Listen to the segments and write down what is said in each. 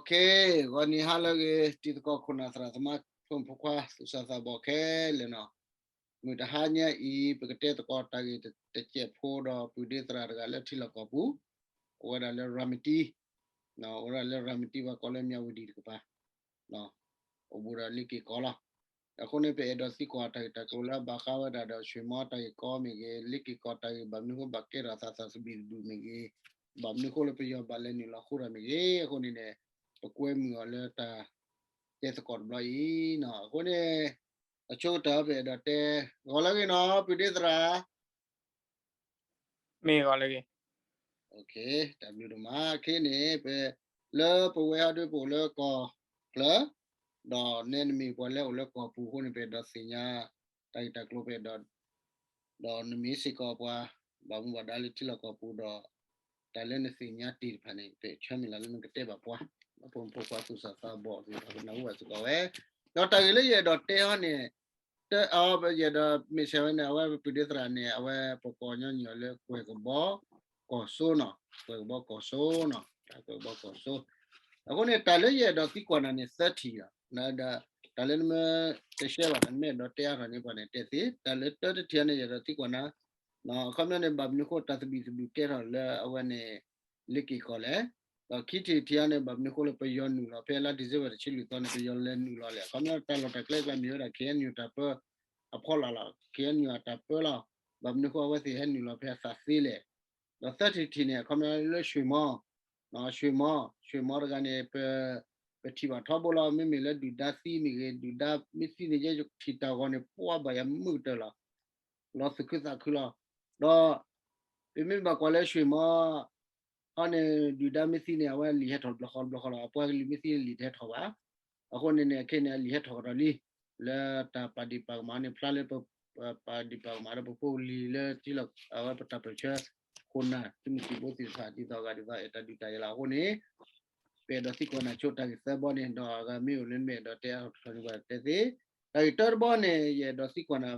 ကဲ, ဂီၤနံၤဟါလၢအဂ့ၤ တံၤသကိးခိၣ်နၢ်သရၣ်သမါ ဖိမုၣ်ဖိခွါ သူၣ်စၢ်သးဘီၣ်ခဲလၢာ်နီၤ, မုၢ်တဟါညါအံၤ ပကတဲသကိးတၢ်ဂ့ၢ်တစဲးဖိဒီးပုၢ်ဒ့သရၣ်တဂၤလၢထံလီၢ်ကီၢ်ပူၤ, အိၣ်ဝဲဒၣ်လၢရၤမတံ, အိၣ်ဝဲဒၣ်လၢရၤမတံ ပှၤကိးလၢမၠၣ်ဝတံၤတကပၤ အိၣ်ဘူးဒီးလ့က့ၤကီၢ်လီၤ. အဃိန့ၣ် ပအဲၣ်ဒိးသံကွၢ်တၢ်ဂ့ၢ်တၢ်ကျိၤလၢအဘၣ်ဃးဝဲဒၣ်ဒီး ဆွ့ၣ်မီတၢ်ဂ့ၢ်ကီမ့ၢ်ဂ့ၤ, လ့က့ၤကီၢ်တၢ်ဂ့ၢ် ဘၣ်မနုၤဃိဘၣ်ကဲထီၣ်သးသးသဘံၣ်သဘုၣ်မ့ၢ်ဂ့ၤ, ဘၣ်မနုၤဃိလၢပယီၤဘၣ်လဲၤနုာ်လီၤဃိတၢ်မ့ၢ်ဂ့ၤ, အဃိန့ၣ်န့ၣ် ပကွဲမုာ်အီၤလၢတၢ်တဲသကိးတဘျီအံၤနီၤ. အဃိန့ၣ် အဆိကတၢၢ်ပအဲၣ်ဒိးတဲ, ဂီၤလၢအဂ့ၤနီၤ ပုၢ်ဒ့သရၣ် မ့ၢ်ဂီၤလၢအဂ့ၤ, တၢ်ဘျုးဒိၣ်မး. ခဲအံၤန့ၣ် ပ လၢပဝဲဟီဒ်ပအိၣ်လၢကီၢ်ချၢ, ဒီးနဲနမ့ၢ်ပှၤလၢအိၣ်လၢကီၢ်ပူၤအဃိန့ၣ် ပအဲၣ်ဒိးသ့ၣ်ညါ တၢ်ဂ့ၢ်တၢ်ကျိၤပအဲၣ်ဒိး, ဒီးနမ့ၢ်စ့ၢ်ကီးပှၤ ဘၣ်မူဘၣ်ဒါလၢထံလီၢ်ကီၢ်ပူၤဒီး တၢ်လၢနသ့ၣ်ညါတ့ၢ်တဖၣ်န့ၣ် ပဆၢမုၢ်လၢ်လၢနကတဲဘၣ်ပှၤ, ဖိမုၣ်ဖိခွါသူၣ်စၢ်သးဘီၣ်သ့ၣ်တဖၣ် ကနၢ်ဟူဘၣ်စ့ၢ်ကီးဝဲ, ဒီးတၢ်ဂ့ၢ်လၢယအဲၣ်ဒိးတဲအီၤန့ၣ် တၢ်အီၤ ယအဲၣ်ဒိးမ့ၢ်ဆၢဝဲန့ၣ် အဝဲပုၢ်ဒ့သရၣ်န့ၣ် အဝဲပကိးညီနုၢ်အီၤလၢကွဲၢ်ကဘီကီၢ်စိနီၤ, ကွဲၢ်ကဘီကီၢ်စိနီၤ, တၢ်ကွဲၢ်ကဘီကီၢ်စိ. အဃိန့ၣ် တၢ်လၢယအဲၣ်ဒိးသံကွၢ်နၤန့ၣ် သၢထံၣ်လီၤ. တၢ်လၢနမ့ၢ်တရှဲဘၣ်ဒီး နမ့ၢ်အဲၣ်ဒိးတဲအါထီၣ်န့ၣ် ပှၤန့ၣ်တဲသ့, တၢ်လၢတၢတထံၣ်အံၤန့ၣ် ယအဲၣ်ဒိးသံကွၢ်နၤ အခီပညီန့ၣ် ဘၣ်မနုၤဃိတၢ်သဘံၣ်သဘုၣ်ကဲထီၣ်လၢအဝဲန့ၣ် လ့က့ၤကီၢ်လဲၣ်. ဒီးခံထံၣ်တထံၣ်အံၤန့ၣ် ဘၣ်မနုၤဃိလၢပယီၤနုာ်လီၤဖဲလါ December တဆံလွံၢ်သီန့ၣ် ပယီၤလဲၤနုာ်လီၤလဲၣ်. အခီပညီတၢ်လီၢ်တၢ်ကျဲကျါမ့ၢ်ဝဲဒၣ် KNU တၢ်ပၢ အဖီလာ်လီၤ, KNU အတၢ်ပၢလီၤ. ဘၣ်မနုၤဃိအဝဲသ့ၣ်ဟဲနုာ်လီၤဖဲအသးသ့လဲၣ်. ဒီးသၢထံၣ်တထံၣ်န့ၣ် အခီပညီလၢဆွ့ၣ်မီ, ဆွ့ၣ်မီ, ဆွ့ၣ်မီတဂၤန့ၣ် ပ ပထံၣ်ဘၣ်ထီဘိလီၤ. မ့မ့ၢ်လၢဒုၣ်ဒါသံမ့ၢ်ဂ့ၤ, ဒုၣ်ဒါမ့ၢ်သံန့ၣ် ယဲယထံၣ်တၢ်ဂီၤန့ၣ် ပှၤဘၣ်ယၤမုာ်ကတၢၢ်လီၤ. လီၤသူၣ်ခုသးခုလီၤ. ဒီး ပမ့ၢ်ဘၣ်ကွၢ်လၢဆွ့ၣ်မီ အီၤန့ၣ် ဒုၣ်ဒါမ့ၢ်သံန့ၣ် အဝဲလံာ်ဟဲထီၣ်တဘျီဃီတဘျီဃီလီၤ. အပှၤကလုာ်မ့ၢ်သံန့ၣ် လံာ်တဟဲထီၣ်ဘၣ်. အဃိန့ၣ်န့ၣ် ခဲအံၤန့ၣ် အလံာ်ဟဲထီၣ်ကဒီးလံ. လၢတၢ်ပာ်ဒံးပာ်ကမၣ်န့ၣ် ဖျါလၢပ ပာ်ဒံးပာ်ကမၣ်ဒီးပဖိပလံၤလၢထံလီၢ် အဝဲပတၢ်ပၢၢ်ဆၢ ခိၣ်နၢ်သုးမုၢ်သံၣ်ဘိသ့ၣ်တဖၣ် ဒ်သိးအဂၤဒ်သိးအဲၣ်တၢ်ဒုးတၢ်ယၤလီၤ. အဃိန့ၣ် ပအဲၣ်ဒိးသံကွၢ်နၤဆိတၢ်ဂ့ၢ်သၢဘီန့ၣ် ဒီးအဂၤမ့ၢ်အိၣ်လၢနမ့ၢ်အဲၣ်ဒိးတဲအါထီၣ်တခီန့ၣ် ပှၤတဲသ့. တၢ်ဂ့ၢ်တၢတဘီန့ၣ် ယအဲၣ်ဒိးသံကွၢ်နၤ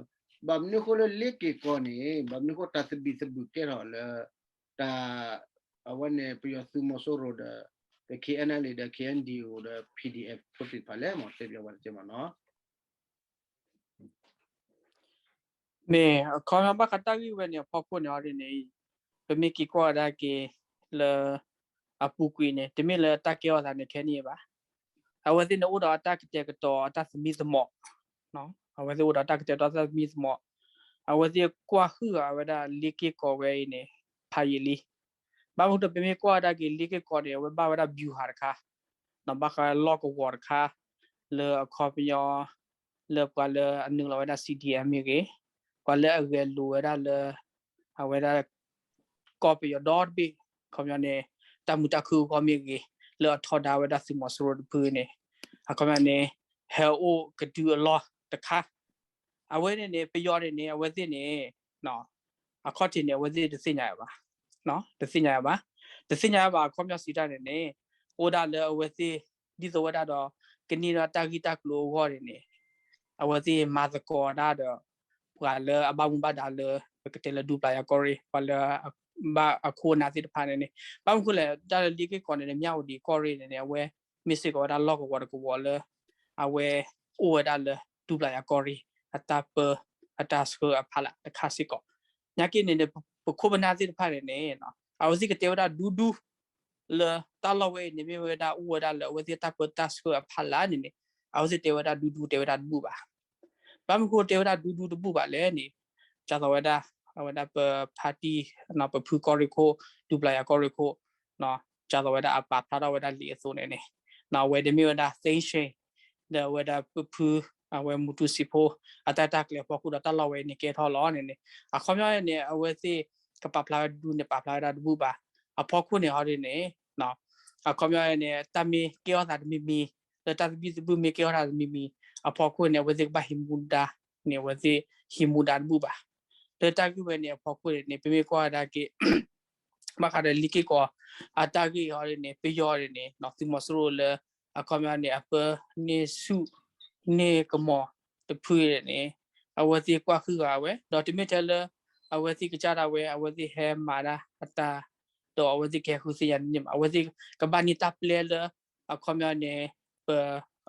ဘၣ်မနုၤဃိလၢလ့က့ၤကီၢ်န့ၣ် ဘၣ်မနုၤဃိတၢ်သဘံၣ်သဘုၣ်ကဲထီၣ်လၢ တၢ် အဝဲန့ၣ် ပယီၤသုးမီၤစိရိၤဒီး ပ KNLA ဒီး KNDO ဒီး PDF ဖိသ့ၣ်တဖၣ်လဲၣ် မ့ၢ်တဲပျီပှၤတကဲမ့ၢ်နီၤ. မ့ၢ်အခီပညီဘၣ်ဃးတၢ်ဂ့ၢ်ဝဲန့ၣ် အဖီခိၣ်န့ၣ်အီၤဒ်န့ၣ် ပမ့ၢ်က့ၤကွၢ်ဝဲဒၣ်က့ၤလၢ အပူၤကွံာ်န့ၣ် တမ့ၢ်လၢတၢ်ကဲထီၣ်သးန့ၣ်ခဲအံၤဘၣ်. အဝဲသ့ၣ်န့ၣ်အိၣ်ဒီးအတၢ်ကတဲာ်ကတီၤအတၢ်သမံသမိး, အဝဲသ့ၣ်အိၣ်ဒီးတၢ်ကတဲာ်ကတီၤအတၢ်သမံသမိး, အဝဲသ့ၣ်ကွၢ်ဟုၣ်အဝဲဒၣ်လ့က့ၤကီၢ်ဝဲအံၤန့ၣ် ဖးယံာ်လံ. ဘၣ်မနုၤဒီးပမ့ၢ်ကွၢ်ဝဲဒၣ်က့ၤလ့က့ၤကီၢ်န့ၣ် အဝဲဘၣ်ဝဲဒၣ် ဗျူဟာ တခါ, ဘၣ်ဃးလီၢ်ကဝီၤတခါ, လၢအခီပညီ လၢပှၤလၢအနုာ်လီၤဝဲဒၣ် CDM မ့ၢ်ဂ့ၤ, ပှၤလၢအဂဲၤလိာ်ဝဲဒၣ်လၢ အဝဲဒၣ် ကီၢ်ပယီၤဒီတဘ့ၣ်, အခီပညီန့ၣ် တၢ်မုာ်တၢ်ခုၣ်အဂီၢ်မ့ၢ်ဂ့ၤ, လၢအထီဒါဝဲဒၣ်သုးမီၤစိရိၤတဖုန့ၣ်, အခီပညီန့ၣ် ဟဲအိၣ်ကဒုအလီၢ်တခါ, အဝဲန့ၣ်န့ၣ် ပယီၤန့ၣ်န့ၣ် အဝဲသ့ၣ်န့ၣ် အခီၣ်ထံးန့ၣ် အဝဲသ့ၣ်တသ့ၣ်ညါဘၣ်, တသ့ၣ်ညါဘၣ်, တသ့ၣ်ညါဘၣ် အခီပညီစံးတၢ်န့ၣ်န့ၣ် အိၣ်ဒၣ်လၢအဝဲသ့ၣ် ဒ်သိးဝဲဒၣ်ဒီး ကန့ၢ်ဒီးတၢ်ဂ့ၢ်တၢ်ကျိၤအဂီၢ်န့ၣ်န့ၣ် အဝဲသ့ၣ်မၤသကိးဒၣ်ဒီး ပှၤလၢအဘၣ်မူဘၣ်ဒါလၢ ပကတဲလၢဒူပျၢ်ယၤကီၢ်ရ့ၣ် ပှၤလၢ ဘၣ်အခိၣ်အနၢ်သ့ၣ်တဖၣ်န့ၣ်န့ၣ် ဘၣ်မနုၤဃိလဲၣ် တၢ်လၢလ့က့ၤကီၢ်န့ၣ်န့ၣ် မၠၣ်ဝတံၤကီၢ်ရ့ၣ်န့ၣ်န့ၣ် အဝဲမ့ၢ်စ့ၢ်ကီးဝဲဒၣ်လီၢ်ကဝီၤတကဝီၤလၢ အဝဲအိၣ်ဝဲဒၣ်လၢဒူပျၢ်ယၤကီၢ်ရ့ၣ် အတၢ်ပၢ အတၢ်ဆှၢအဖီလာ်တခါစ့ၢ်ကီး. နာ်က့န့ၣ်န့ၣ် ပခိၣ်ပနၢ်သ့ၣ်တဖၣ်န့ၣ်န့ၣ် အဝဲသ့ၣ်ကတဲဝဲဒၣ်ဒူဒူ လၢတၢ်လီၢ်ဝဲအံၤန့ၣ် မ့ၢ်ဝဲဒၣ်အိၣ်ဝဲဒၣ်လၢအဝဲသ့ၣ်တၢ်ပၢတၢ်ဆှၢအဖီလာ်န့ၣ်န့ၣ် အဝဲသ့ၣ်တဲဝဲဒၣ်ဒူဒူတဲဝဲဒၣ်တဘူၣ်ဘၣ်. ဘၣ်မနုၤဃိတဲဝဲဒၣ်ဒူဒူတဘူၣ်ဘၣ်လဲၣ်န့ၣ် ဒ်သိးဝဲဒၣ် အဝဲဒၣ်ပဖါတံၢ် ပဖုကီၢ်ရ့ၣ်ခိၣ် ဒူပျၢ်ယၤကီၢ်ရ့ၣ်ခိၣ် ဒ်သိးဝဲဒၣ်အပာ်ဖျါထီၣ်ဝဲဒၣ်လံာ်အသိးန့ၣ်န့ၣ် အဝဲဒၣ်မ့ၢ်ဝဲဒၣ် သ့ၣ်ၡ့ၣ် ဒီးအဝဲဒၣ်ပဖု အဝဲမူတူစံဖိ အတၢ်တၢ်ကျဲၤအဖီခိၣ်ဒီးတၢ်လီၢ်ဝဲအံၤန့ၣ်ကဲထီၣ်လီၤန့ၣ်န့ၣ် အခီပညီန့ၣ် အဝဲသ့ၣ်ကပာ်ဖျါဝဲဒူန့ၣ် ပာ်ဖျါဝဲဒၣ်တဘူၣ်ဘၣ်. အဖီခိၣ်န့ၣ်ဟီဒ်န့ၣ် အခီပညီန့ၣ် တၢ်မ့ၢ်ကဲထီၣ်သးတမံၤမံၤ လၢတၢ်သဘံၣ်သဘုၣ်မ့ၢ်ကဲထီၣ်သးတမံၤမံၤ အဖီခိၣ်န့ၣ် အဝဲသ့ၣ်ကဘၣ်ဟံးမူဒါန့ၣ် အဝဲသ့ၣ်ဟံးမူဒါတဘူၣ်ဘၣ်. လၢတၢ်ဂ့ၢ်ဝဲန့ၣ်အဖီခိၣ်န့ၣ်န့ၣ် ပမ့ၢ်ကွၢ်ဝဲဒၣ်က့ၤ ဘၣ်ဃးဒီးလ့က့ၤကီၢ် အတၢ်ဂ့ၢ်အံၤန့ၣ်န့ၣ် ပယီၤန့ၣ်န့ၣ် သုးမီၤစိရိၤလၢ အခီပညီန့ၣ် အပၢန့ၢ်ဆူၣ် န့ၢ်ကမီၤတဖုန့ၣ်န့ၣ် အဝဲသ့ၣ်ကွၢ်ဟုၣ်ဂၤဝဲ ဒီးတမ့ၢ်ထဲလၢ အဝဲသ့ၣ်ကစၢ်ဒၣ်ဝဲ အဝဲသ့ၣ်ဟဲမၤတၢ်အတၢ် ဒီးအဝဲသ့ၣ်ကဟဲဃုသ့ၣ်ညါန့ၣ်မး အဝဲသ့ၣ်ကဘၣ်န့ၢ်တၢ်ပျဲလၢ အခီပညီန့ၣ် ပ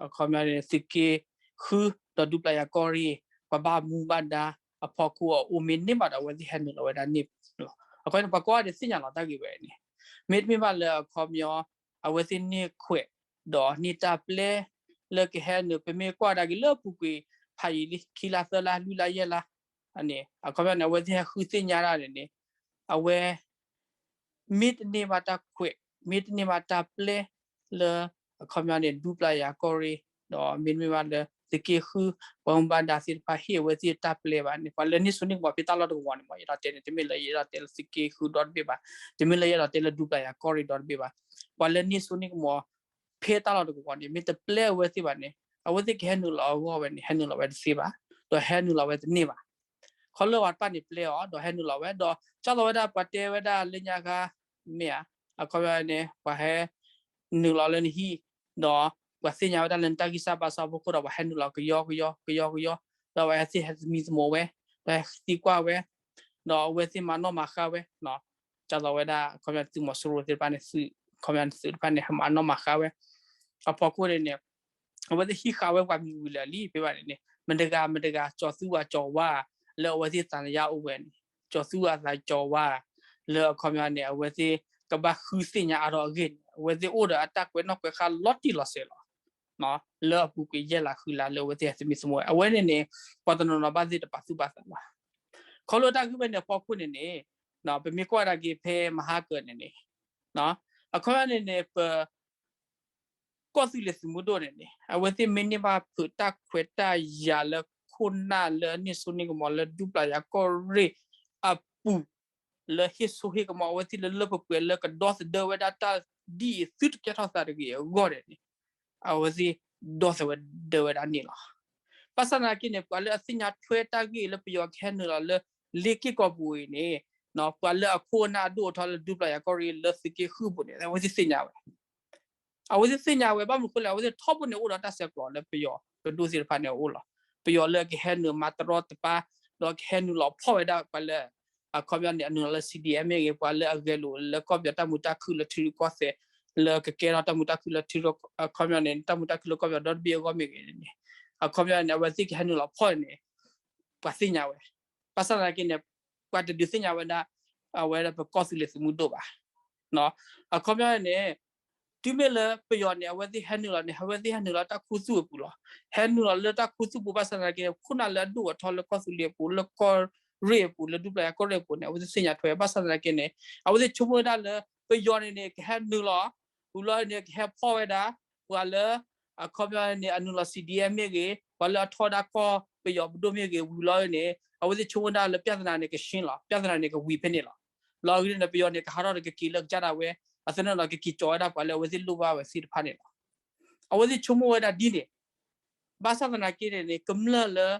အခီပညီန့ၣ် သုးက့ဃု ဒီးဒူပျၢ်ယၤကီၢ်ရ့ၣ် ပှၤဘၣ်မူဘၣ်ဒါအဖီခိၣ်အအိၣ်မ့ၢ်န့ၢ်ဘၣ်ဒီး အဝဲသ့ၣ်ဟဲနုာ်လီၤဝဲဒၣ်န့ၣ်လီၤ. အခီပညီန့ၣ် ပှၤကိးဂၤဒဲးသ့ၣ်ညါလီၤတၢ်ဂ့ၢ်ဝဲန့ၣ် မ့တမ့ၢ်ဘၣ်လၢအခီပညီ အဝဲသ့ၣ်န့ၢ်ခွဲး ဒီးန့ၢ်တၢ်ပျဲလၢကဟဲနုာ် ပမ့ၢ်ကွၢ်ဒၣ်က့ၤလၢအပူၤကွံာ်ဖးယံာ်လံ ခံလါသၢလါလွံၢ်လါယဲၢ်လါ န့ၣ် အခီပညီန့ၣ် အဝဲသ့ၣ်ဟဲဃုသ့ၣ်ညါဒၣ်န့ၣ်န့ၣ် အဝဲ မ့တန့ၢ်ဘၣ်တၢ်ခွဲး မ့တန့ၢ်ဘၣ်တၢ်ပျဲ လၢအခီပညီန့ၣ် ဒူပျၢ်ယၤကီၢ်ရ့ၣ် ဒီးမ့တမ့ၢ်ဘၣ်လၢသုးက့ဃု ပှၤမူဘၣ်ဒါသ့ၣ်တဖၣ်ဟ့ၣ်အဝဲသ့ၣ်တၢ်ပျဲဘၣ်န့ၣ် ပှၤလၢန့ၢ်စိန့ၢ်ကမီၤဖဲတၢ်လီၢ်တကဝီၤန့ၣ် မ့ၢ်ယအဲၣ်ဒိးတဲန့ၣ် တမ့ၢ်လၢယအဲၣ်ဒိးတဲလၢသုးက့ဃုဒီတဘ့ၣ်ဘၣ်, တမ့ၢ်လၢယအဲၣ်ဒိးတဲလၢဒူပျၢ်ယၤကီၢ်ရ့ၣ်ဒီတဘ့ၣ်ဘၣ်. ပှၤလၢန့ၢ်စိန့ၢ်ကမီၤ ဖဲတၢ်လီၢ်တကဝီၤန့ၣ် မ့ၢ်တပျဲအဝဲသ့ၣ်ဘၣ်န့ၣ် အဝဲသ့ၣ်ကဟဲနုာ်လီၤအဂီၢ်ဝဲန့ၣ် ဟဲနုာ်လီၤဝဲတသ့ဘၣ်, ဒီးဟဲနုာ်လီၤဝဲတန့ၢ်ဘၣ်. ခီလၢပှၤတဖၣ်န့ၣ်ပျဲအီၤ ဒီးဟဲနုာ်လီၤဝဲ ဒီးကၢ်သိးဝဲဒၣ်ပှၤတဲဝဲဒၣ်လၢညါခါ မ့ၢ်ဧါ, အခီပညီန့ၣ် ပှၤဟဲနုာ်လီၤလၢနဟံၣ် ဒီးပှၤသ့ၣ်ညါဝဲဒၣ်လၢနတၢ်ဂံၢ်စၢ်ဘါစၢ်အဖီခိၣ်ဒီး ပှၤဟဲနုာ်လီၤကယီကယီ ကယီကယီ, ဒီးပှၤဟဲသ့ၣ်ဟဲသမံသမိးဝဲ, ဒီးဟဲသံကွၢ်ဝဲ, ဒီးအဝဲသ့ၣ်မၤနီၣ်မၤဃါဝဲ ကၢ်သိးဝဲဒၣ် အခီပညီသုးမီၤစိရိၤသ့ၣ်တဖၣ်န့ၣ် သုး အခီပညီသုးတဖၣ်န့ၣ် ဟဲမၤနီၣ်မၤဃါဝဲ အဖီခိၣ်န့ၣ်န့ၣ် အဝဲသ့ၣ်ဟံးဃာ်ဝဲပှၤမံၤဝံၤလၢာ်လံ ဖဲဘၣ်န့ၣ်န့ၣ် မတဂၤမတဂၤ ကၠီၤသူဝၤကၠီၤဝါ လၢအဝဲသ့ၣ်သံသယအိၣ်ဝဲန့ၣ် ကၠီၤသူဝၤသးကၠီၤဝါ လၢအခီပညီန့ၣ် အဝဲသ့ၣ်ကဘၣ်ဃုသ့ၣ်ညါအါထီၣ်အဂ့ၢ်န့ၣ် အဝဲသ့ၣ်အိၣ်ဒီးအတၢ်ကွဲးနီၣ်ကွဲးဃါလီၤတံၢ်လီၤဆဲးလီၤ. လၢအပူၤကွံာ်ယဲၢ်လါဃုလါလၢအဝဲသ့ၣ်ဟဲသမံသမိးဝဲ အဝဲန့ၣ်န့ၣ် ပှၤတနီၤနီၤဘၣ်သ့ၣ်တပာ်သူၣ်ပာ်သးဘၣ်. ခီဖျိတၢ်ဂ့ၢ်ဝဲန့ၣ်အဖီခိၣ်န့ၣ်န့ၣ် ပမ့ၢ်ကွၢ်ဒၣ်က့ၤဖဲမဟါကၢၤန့ၣ်န့ၣ် အခီပညီန့ၣ်န့ၣ် ပ ကီၢ်သူလ့ၤသုးမုၢ်ဒိၣ်န့ၣ်န့ၣ် အဝဲသ့ၣ်မ့ၢ်န့ၢ်ဘၣ်ဖုးတၢ်ခွဲးတၢ်ယာ်လၢခိၣ်နၢ်လၢအန့ၢ်စိန့ၢ်ကမီၤလၢဒူပျၢ်ယၤကီၢ်ရ့ၣ်အပူၤ လၢဟ့ၣ်စိဟ့ၣ်ကမီၤအဝဲသ့ၣ်လၢလၢပှဲၤပှဲၤလၢကဒီသဒၢဝဲဒၣ်တၢ်ဒ်အံၤ သုတကဲထီၣ်သးတဂ့ၤအဂီၢ်န့ၣ်န့ၣ် အဝဲသ့ၣ်ဒီသဒၢဝဲဒၣ်န့ၣ်လီၤ. ဘၣ်ဆၣ်သနာ်က့န့ၣ် ပှၤလၢအသ့ၣ်ညါထွဲတၢ်ဂ့ၢ်လၢပယီၤကဟဲနုာ်လီၤလၢလ့က့ၢ်ကီၢ်ပူၤအံၤန့ၣ် ပှၤလၢအခိၣ်အနၢ်အဒိၣ်အထီလၢဒူပျၢ်ယၤကီၢ်ရ့ၣ်လၢသုးက့ဃုပူၤန့ၣ် အဝဲသ့ၣ်သ့ၣ်ညါဝဲ အဝဲသ့ၣ်သ့ၣ်ညါဝဲ ဘၣ်မနုၤအဃိလဲၣ် အဝဲသ့ၣ်ထီဘိန့ၣ်အိၣ်ဒီးတၢ်ဆဲးကျိးလၢပယီၤပဒိၣ်သ့ၣ်တဖၣ်န့ၣ်အအိၣ်လီၤ. ပယီၤလၢကဟဲနုာ်မၤတရီတပါ ဒီးကဟဲနုာ်လီၤဖီၣ်ဝဲဒၣ်ပှၤလၢ အခီပညီန့ၣ် အနုာ်လီၤလၢ C D M မ့ၢ်ဂ့ၤ ပှၤလၢအဂဲၤလိာ်လၢကီၢ်ပယီၤတၢ်မုာ်တၢ်ခုၣ်လၢထံရူၢ်ကီၢ်သဲး လၢကကဲထီၣ်တၢ်မုာ်တၢ်ခုၣ်လၢထံရူၢ် အခီပညီန့ၣ် တၢ်မုာ်တၢ်ခုၣ်လၢကီၢ်ပယီၤဒီတဘ့ၣ်အဂီၢ်မ့ၢ်ဂ့ၤန့ၣ် အခီပညီန့ၣ် အဝဲသ့ၣ်ကဟဲနုာ်လီၤဖီၣ်န့ၣ် ပှၤသ့ၣ်ညါဝဲ ဘၣ်ဆၣ်သနာ်က့န့ၣ် ပှၤတဒုးသ့ၣ်ညါဝဲဒၣ် အဝဲဒၣ်ပကီၢ်သူလ့ၤသုးမုၢ်ဒိၣ်ဘၣ်. အခီပညီန့ၣ် တုၤမ့ၢ်လၢပယီၤန့ၣ် အဝဲသ့ၣ်ဟဲနုာ်လီၤန့ၣ် အဝဲသ့ၣ်ဟဲနုာ်လီၤတၢ်ခူသူၣ်အပူၤလီၤ. ဟဲနုာ်လီၤလၢတၢ်ခူသူၣ်ပူၤ ဘၣ်ဆၣ်သနာ်က့ ခိၣ်နၢ်လၢအဒိၣ်အထီလၢကီၢ်သူလ့ၤအပူၤ လၢကီၢ်ရ့ၣ်အပူၤ လၢဒူပျၢ်ယၤကီၢ်ရ့ၣ်အပူၤန့ၣ် အဝဲသ့ၣ်သ့ၣ်ညါထွဲ ဘၣ်ဆၣ်သနာ်က့န့ၣ် အဝဲသ့ၣ်ဆိကမိၣ်ဝဲဒၣ်လၢ ပယီၤန့ၣ်န့ၣ် ကဟဲနုာ်လီၤ ဝံၤလီၤန့ၣ် ကဟဲဖီၣ်ဝဲဒၣ် ပှၤလၢ အခီပညီန့ၣ် အနုာ်လီၤ C D M မ့ၢ်ဂ့ၤ ပှၤလၢအထီဒါကီၢ်ပယီၤပဒိၣ်မ့ၢ်ဂ့ၤ ဝံၤလီၤန့ၣ် အဝဲသ့ၣ်ဆိကမိၣ်ဝဲဒၣ်လၢ ပြဿနာ န့ၣ် ကရှင်းလီၤ ပြဿနာ န့ၣ် ကဝံၤဖဲန့ၣ်လီၤ. လီၤအဂ့ၢ်န့ၣ် ပယီၤန့ၣ် ကဟးထီၣ်ဒီးကက့ၤလၢကစၢ်ဒၣ်ဝဲ အသနၢၣ်ဒီးကက့ၤကၠီၤဝဲဒၣ်ပှၤလၢအဝဲသ့ၣ်လိၣ်ဘၣ်ဝဲသ့ၣ်တဖၣ်န့ၣ်လီၤ. အဝဲသ့ၣ်ဆိကမိၣ်ဝဲဒၣ်ဒ်န့ၣ် ဘၣ်ဆၣ်သနာ်က့န့ၣ်န့ၣ် ကမျၢၢ်လၢ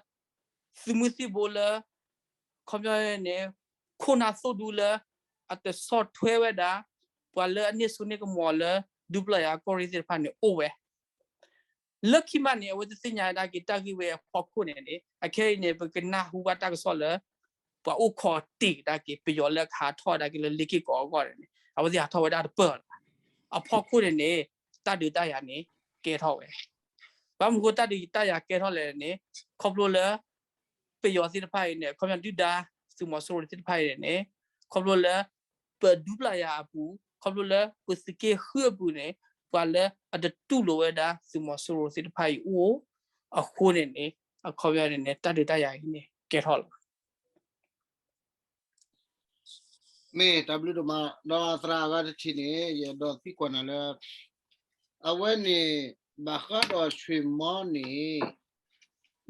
သုးမုၢ်သံၣ်ဘိလၢ ခီပညီန့ၣ် ခိၣ်နၢ်သိၣ်ဒူလၢ အတဆီၣ်ထွဲဝဲဒၣ် ပှၤလၢအန့ၢ်စိန့ၢ်ကမီၤလၢ ဒူပျၢ်ယၤကီၢ်ရ့ၣ်သ့ၣ်တဖၣ်န့ၣ်အိၣ်ဝဲ လၢခံမးန့ၣ် အဝဲသ့ၣ်သ့ၣ်ညါဒၣ်က့ၤတၢ်ဂ့ၢ်ဝဲအဖီခိၣ်န့ၣ်န့ၣ် အခဲအံၤန့ၣ် ပကနၢ်ဟူဘၣ်တၢ်ကစီၣ်လၢ ပှၤအိၣ်ခိးတ့ၢ်ဒၣ်က့ၤ ပယီၤလၢကဟးထီၣ်ဒၣ်က့ၤလၢလ့က့ၢ်ကီၢ်အဂီၢ်န့ၣ်န့ၣ် အဝဲသ့ၣ်ဟးထီၣ်ဝဲဒၣ်တပၢၢ်လီၤ. အဖီခိၣ်န့ၣ်န့ၣ် တၢ်ဒုးတၢ်ယၤန့ၣ် ကဲထီၣ်ဝဲ ဘၣ်မနုၤဃိတၢ်ဒုးတၢ်ယၤကဲထီၣ်လဲၣ်န့ၣ် ခီဖျိလၢ ပယီၤသ့ၣ်တဖၣ်အံၤန့ၣ် ခီပညီဒုၣ်ဒါ သုးမီၤစိရိၤသ့ၣ်တဖၣ်အံၤန့ၣ် ခီဖျိလၢ ပဒူပျၢ်ယၤအပူၤ ခီဖျိလၢပသုးက့ဃုအပူၤန့ၣ် ပှၤလၢအတတူၢ်လိာ်ဝဲဒၣ်သုးမီၤစိရိၤသ့ၣ်တဖၣ်အံၤအိၣ်အဃိန့ၣ်န့ၣ် အခီပညီန့ၣ်န့ၣ် တၢ်ဒုးတၢ်ယၤအံၤန့ၣ် ကဲထီၣ်လီၤ. မ့ၢ်တၢ်ဘျုးဒိၣ်မး ဒီးသရၣ်အဂၤတထံၣ်န့ၣ် ယအဲၣ်ဒိးသံကွၢ်နၤလၢ အဝဲန့ၣ် ဘၣ်ဃးဒီးဆွ့ၣ်မီန့ၣ်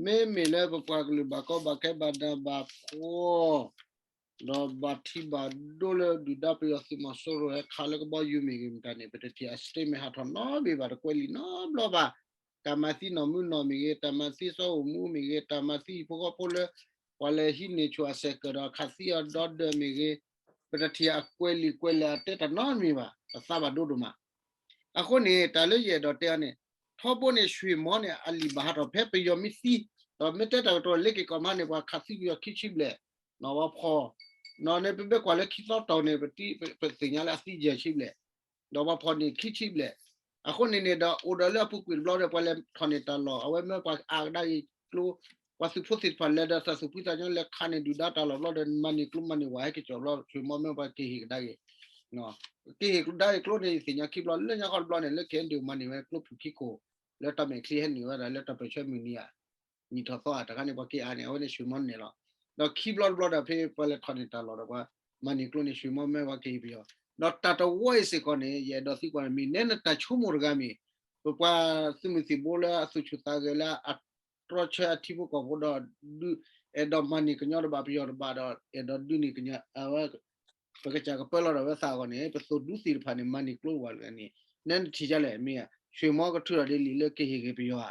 မ့မ့ၢ်လၢပပှၤကလုာ်ဘၣ်ကီဘၣ်ခဲဘၣ်နးဘၣ်ဖှီၣ် ဒီးဘၣ်ထံဘၣ်ဒိၣ်လၢဒုၣ်ဒါပယီၤသုးမီၤစိရိၤဟဲခးလၢကဘီယူၤမ့ၢ်ဂ့ၤမတၤန့ၣ် ပတထံၣ်အ statement ဟးထီၣ်နီတဘ့ၣ်ဘၣ် တကွဲးလံာ်နီတဘျီဘၣ်. တၢ်မၤသံနီၢ်မုၢ်နီၢ်မ့ၢ်ဂ့ၤ, တၢ်မၤသံစီၤအိၣ်မူမ့ၢ်ဂ့ၤ, တၢ်မၤသံဟံၣ်ဖိဃီဖိလၢ ပှၤလဲၤဟံးန့ၢ်ဆူၣ်အစဲးကၢၢ်ဒီးခးသံအီၤဒီဒၢးမ့ၢ်ဂ့ၤ, ပတထံၣ်အကွဲးလံာ်ကွဲးလဲၢ်အတဲတၢ်နီတမံၤဘၣ်, ပသးဘၣ်ဒိဒိၣ်မး. အဃိန့ၣ် တၢ်လၢယအဲၣ်ဒိးတဲအီၤန့ၣ် ထီဘိန့ၣ် ဆွ့ၣ်မီန့ၣ် အလံာ်ဘၣ်ဟးထီၣ်ဖဲပယီၤမ့ၢ်သံ, ဒီးမ့ၢ်တဲတၢ်ကတိၤလၢက့ၤကီၢ်မးန့ၣ် ပှၤခးသံပယီၤခံဆံဘျဲၣ်, ဝဲဖီၣ်, န့ၣ်ပမ့ၢ်ကွၢ်လၢခံသီတီၤန့ၣ် ပသ့ၣ်ညါလၢအသံယဲၢ်ဆံဘျဲၣ်, ဒီးဝဲဖီၣ်န့ၣ်ခံဆံဘျဲၣ်, အဃိန့ၣ်န့ၣ်ဒီး အိၣ်ဒီးလၢအပူၤကွံာ်တဘျီဒီး ပှၤလဲၤထီၣ်န့ၢ်တၢ်လီၢ် အဝဲမၢပှၤအါကဒါက့ၤကျိ ပှၤသုးဖိသ့ၣ်တဖၣ်လဲၤဒီးတၢ်သူၣ်ဖှံသးညီ လဲၤခးန့ၢ်ဒုၣ်ဒါတၢ်လီၢ်တဘျီဒီး မၤန့ၢ်ကျိမၤန့ၢ်ဝၤဟဲက့ၤကၠီၤဘျီ ဆွ့ၣ်မီမၢပှၤက့ၤဟ့ၣ်ကဒါက့ၤ က့ၤဟ့ၣ်ကဒါက့ၤကျိန့ၣ် ယသ့ၣ်ညါခံဘျီ လၢညါခီတဘျီန့ၣ် လၢ KNDO မၤန့ၢ်ဝဲကျိဖုၣ်ခံခိၣ် လၢတၢ်မဲာ်ချံဟဲနုာ်ဝဲဒၣ်လၢတၢ်ပၢၢ်ဆၢမုၢ်နံၤဧါ နံၣ်ထီၣ်သီဧါ တခါန့ၣ် ပှၤက့ၤအါန့ၢ် အဝဲန့ၣ်ဆွ့ၣ်မီန့ၣ်လီၤ. ဒီးခံဘျီတဘျီဒီး ဖဲပှၤလဲၤထီၣ်န့ၢ်တၢ်လီၢ်ဒီးပှၤ မၤန့ၢ်ကျိန့ၣ် ဆွ့ၣ်မီမၢပှၤက့ၤဟ့ၣ်ပယီၤ ဒီးတၢ်တဝီအံၤစ့ၢ်ကီးန့ၣ် ယအဲၣ်ဒိးသံကွၢ်န့ၣ် မ့ၢ်နဲနတၢ်ဆိကမိၣ်တဂၤမ့ၢ် ပပှၤသုးမုၢ်သံၣ်ဘိလၢအသူၣ်ဆူၣ်သးဂဲၤလၢအတြီဆၢအထံဖိကီၢ်ဖိဒီး ဒုး အဲၣ်ဒိးမၤန့ၢ်ကညီတဘၣ်ပယီၤတဘၣ်ဒီး အဲၣ်ဒိးဒုးန့ၢ်ကညီ အဝဲ ပကစၢ်ကပၢလီၤဒီးဝဲသးအဂီၢ်န့ၣ် ပသိၣ်ဒူသ့ၣ်တဖၣ်န့ၣ် မၤန့ၢ်ကျိဝဲလၢန့ၣ် နဲနထံၣ်ဒ်လဲၣ် မ့ၢ် ဆွ့ၣ်မီကထုးထီၣ်ဒ်လံာ်လၢကဟ့ၣ်ဂ့ၤပယီၤဧါ.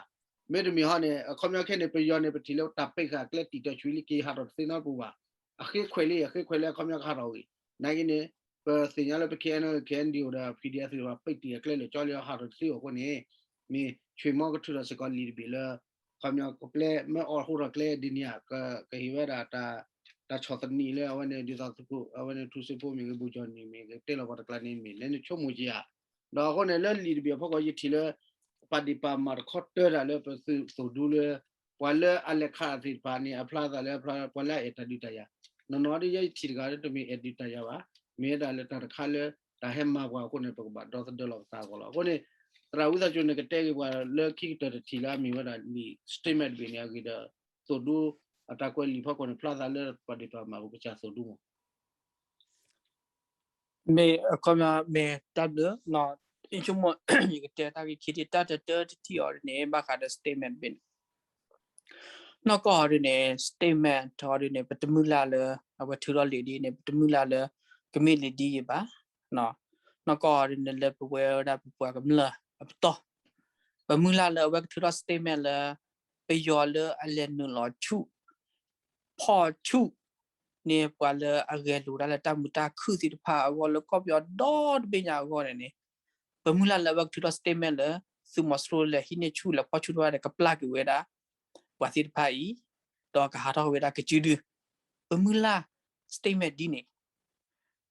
မ့တမ့ၢ်ဟီန့ၣ် အခီပညီခဲန့ၣ် ပယီၤန့ၣ် ပထံၣ်လၢတၢ်ပ့းဃာ်ကျဲတံာ်တီၤဆူလံက့ၤဟးထီၣ်တသ့နီတပူၤဘၣ်. အဃ့ခွဲးလံ အဃ့ခွဲးလၢအခီပညီကဟးထီၣ်ဝံၤ နာ်က့န့ၣ် ပသ့ၣ်ညါလၢပ KNLA KNDO ဒီး PDF သ့ၣ်တဖၣ် ပ့းတံၢ်အကျဲလၢာ်ကၠီလံဟးထီၣ်တသ့အဃိန့ၣ် မ့ၢ်ဆွ့ၣ်မီကထုးထီၣ်စ့ၢ်ကီးလံာ်တဘ့ၣ်လၢ အခီပညီကပျဲမ့ၢ်အီၣ်ဟူထီၣ်ကျဲဒ်န့ၣ်ဧါ ကဟ့ၣ်ဝဲဒၣ် တၢ်ဆီၣ်သနံးလၢအဝဲန့ၣ် ဒ်သိးသုးခိၣ် အဝဲန့ၣ်ထူစ့ဖိမ့ၢ်ဂ့ၤ ဘူၣ်ကၠီၣ်နံၣ်မ့ၢ်ဂ့ၤ တဲလီၤပှၤတကျါန့ၣ်မ့ၢ် နဲနဆိကမိၣ်က့ၤဧါ. ဒီးအဃိန့ၣ် လၢလံာ်တဘ့ၣ်အဖီခိၣ် ယထံၣ်လၢ ပာ်ဒ့ၣ်ပာ်မၤတခီတၢၢ်တၢ်လၢပသုးသိၣ်ဒူလၢ ပှၤလၢအလဲၤခးသ့ၣ်တဖၣ်န့ၣ် အဖျါသးလၢ ပှၤလၢအအဲၣ်တၢ်ဒုးတၢ်ယၤ နီၢ်နီၢ်ဒ်ယဲယထံၣ်တဂၤလၢတမ့ၢ်အဲၣ်ဒုးတၢ်ယၤဘၣ်. မ့ၢ်ဝဲဒၣ်လၢတၢ်တခါလၢ တၢ်ဟဲမၤပှၤအဃိန့ၣ် ပကဘၣ်ဒီသဒၢလီၤပသးအဂီၢ်လီၤ. အဃိန့ၣ် သရၣ်ဝံသးစူၤန့ၣ် ကတဲက့ၤပှၤလၢခံကတၢၢ်တထံၣ်လၢအမ့ၢ်ဝဲဒၣ်လံာ် statement တဘ့ၣ်န့ၣ် အဂ့ၢ်ဒီး သိၣ်ဒူ အတၢ်ကွဲးလံာ်ဖီခိၣ်န့ၣ် ဖျါသးလၢပှၤဒ့ၣ်ပှၤမၤပကစၢ်သိၣ်ဒူမး မ့ၢ်အခီပညီ မ့ၢ်တၢ်ဘျုး ယဆိကမိၣ် ယကတဲတၢ်ဂ့ၢ်ခံထံၣ် တၢ်တတၢတထံၣ်အီၤဒ်န့ၣ် ဘၣ်ဃးဒီး statement တဘ့ၣ်န့ၣ် နီၢ်ကီၢ်အီၤဒ်န့ၣ် statement အီၤဒ်န့ၣ် ပတမုၢ်လၢ်လၢ အဝဲထုးထီၣ်လံာ်ဒ်န့ၣ် ပတမုၢ်လၢ်လၢ ကမ့ၢ်လံာ်ဒ်အံၤဘၣ်. နီၢ်ကီၢ်အီၤဒ်န့ၣ် လၢပဝဲဒၣ်ပပှၤကမျၢၢ်အပတီၢ် ပမုၢ်လၢ်လၢအဝဲကထုးထီၣ် statement လၢ ပယီၤလၢအလဲၤနုာ်လီၤဆူၣ် ဖီၣ်ဆူၣ် န့ၢ်ပှၤလၢအဂဲၤလိာ်တၢ်လၢတၢ်မုာ်တၢ်ခုၣ်သ့ၣ်တဖၣ်အဂီၢ်လၢကီၢ်ပယီၤဒီတဘ့ၣ်ညါအဂီၢ်န့ၣ်န့ၣ် ပမုၢ်လၢ်လၢအဝဲကထုးထီၣ် statement လၢ သုးမီၤစိရိၤလဲၤဟံးန့ၢ်ဆူၣ်လဲၤဖီၣ်ဆူၣ်တဖၣ်န့ၣ် ကပျၢ်က့ၤဝဲဒၣ် ပှၤသ့ၣ်တဖၣ်အံၤ ဒီးကဟးထီၣ်ဝဲဒၣ်ကစုဒု ပမုၢ်လၢ် statement ဒ်န့ၣ်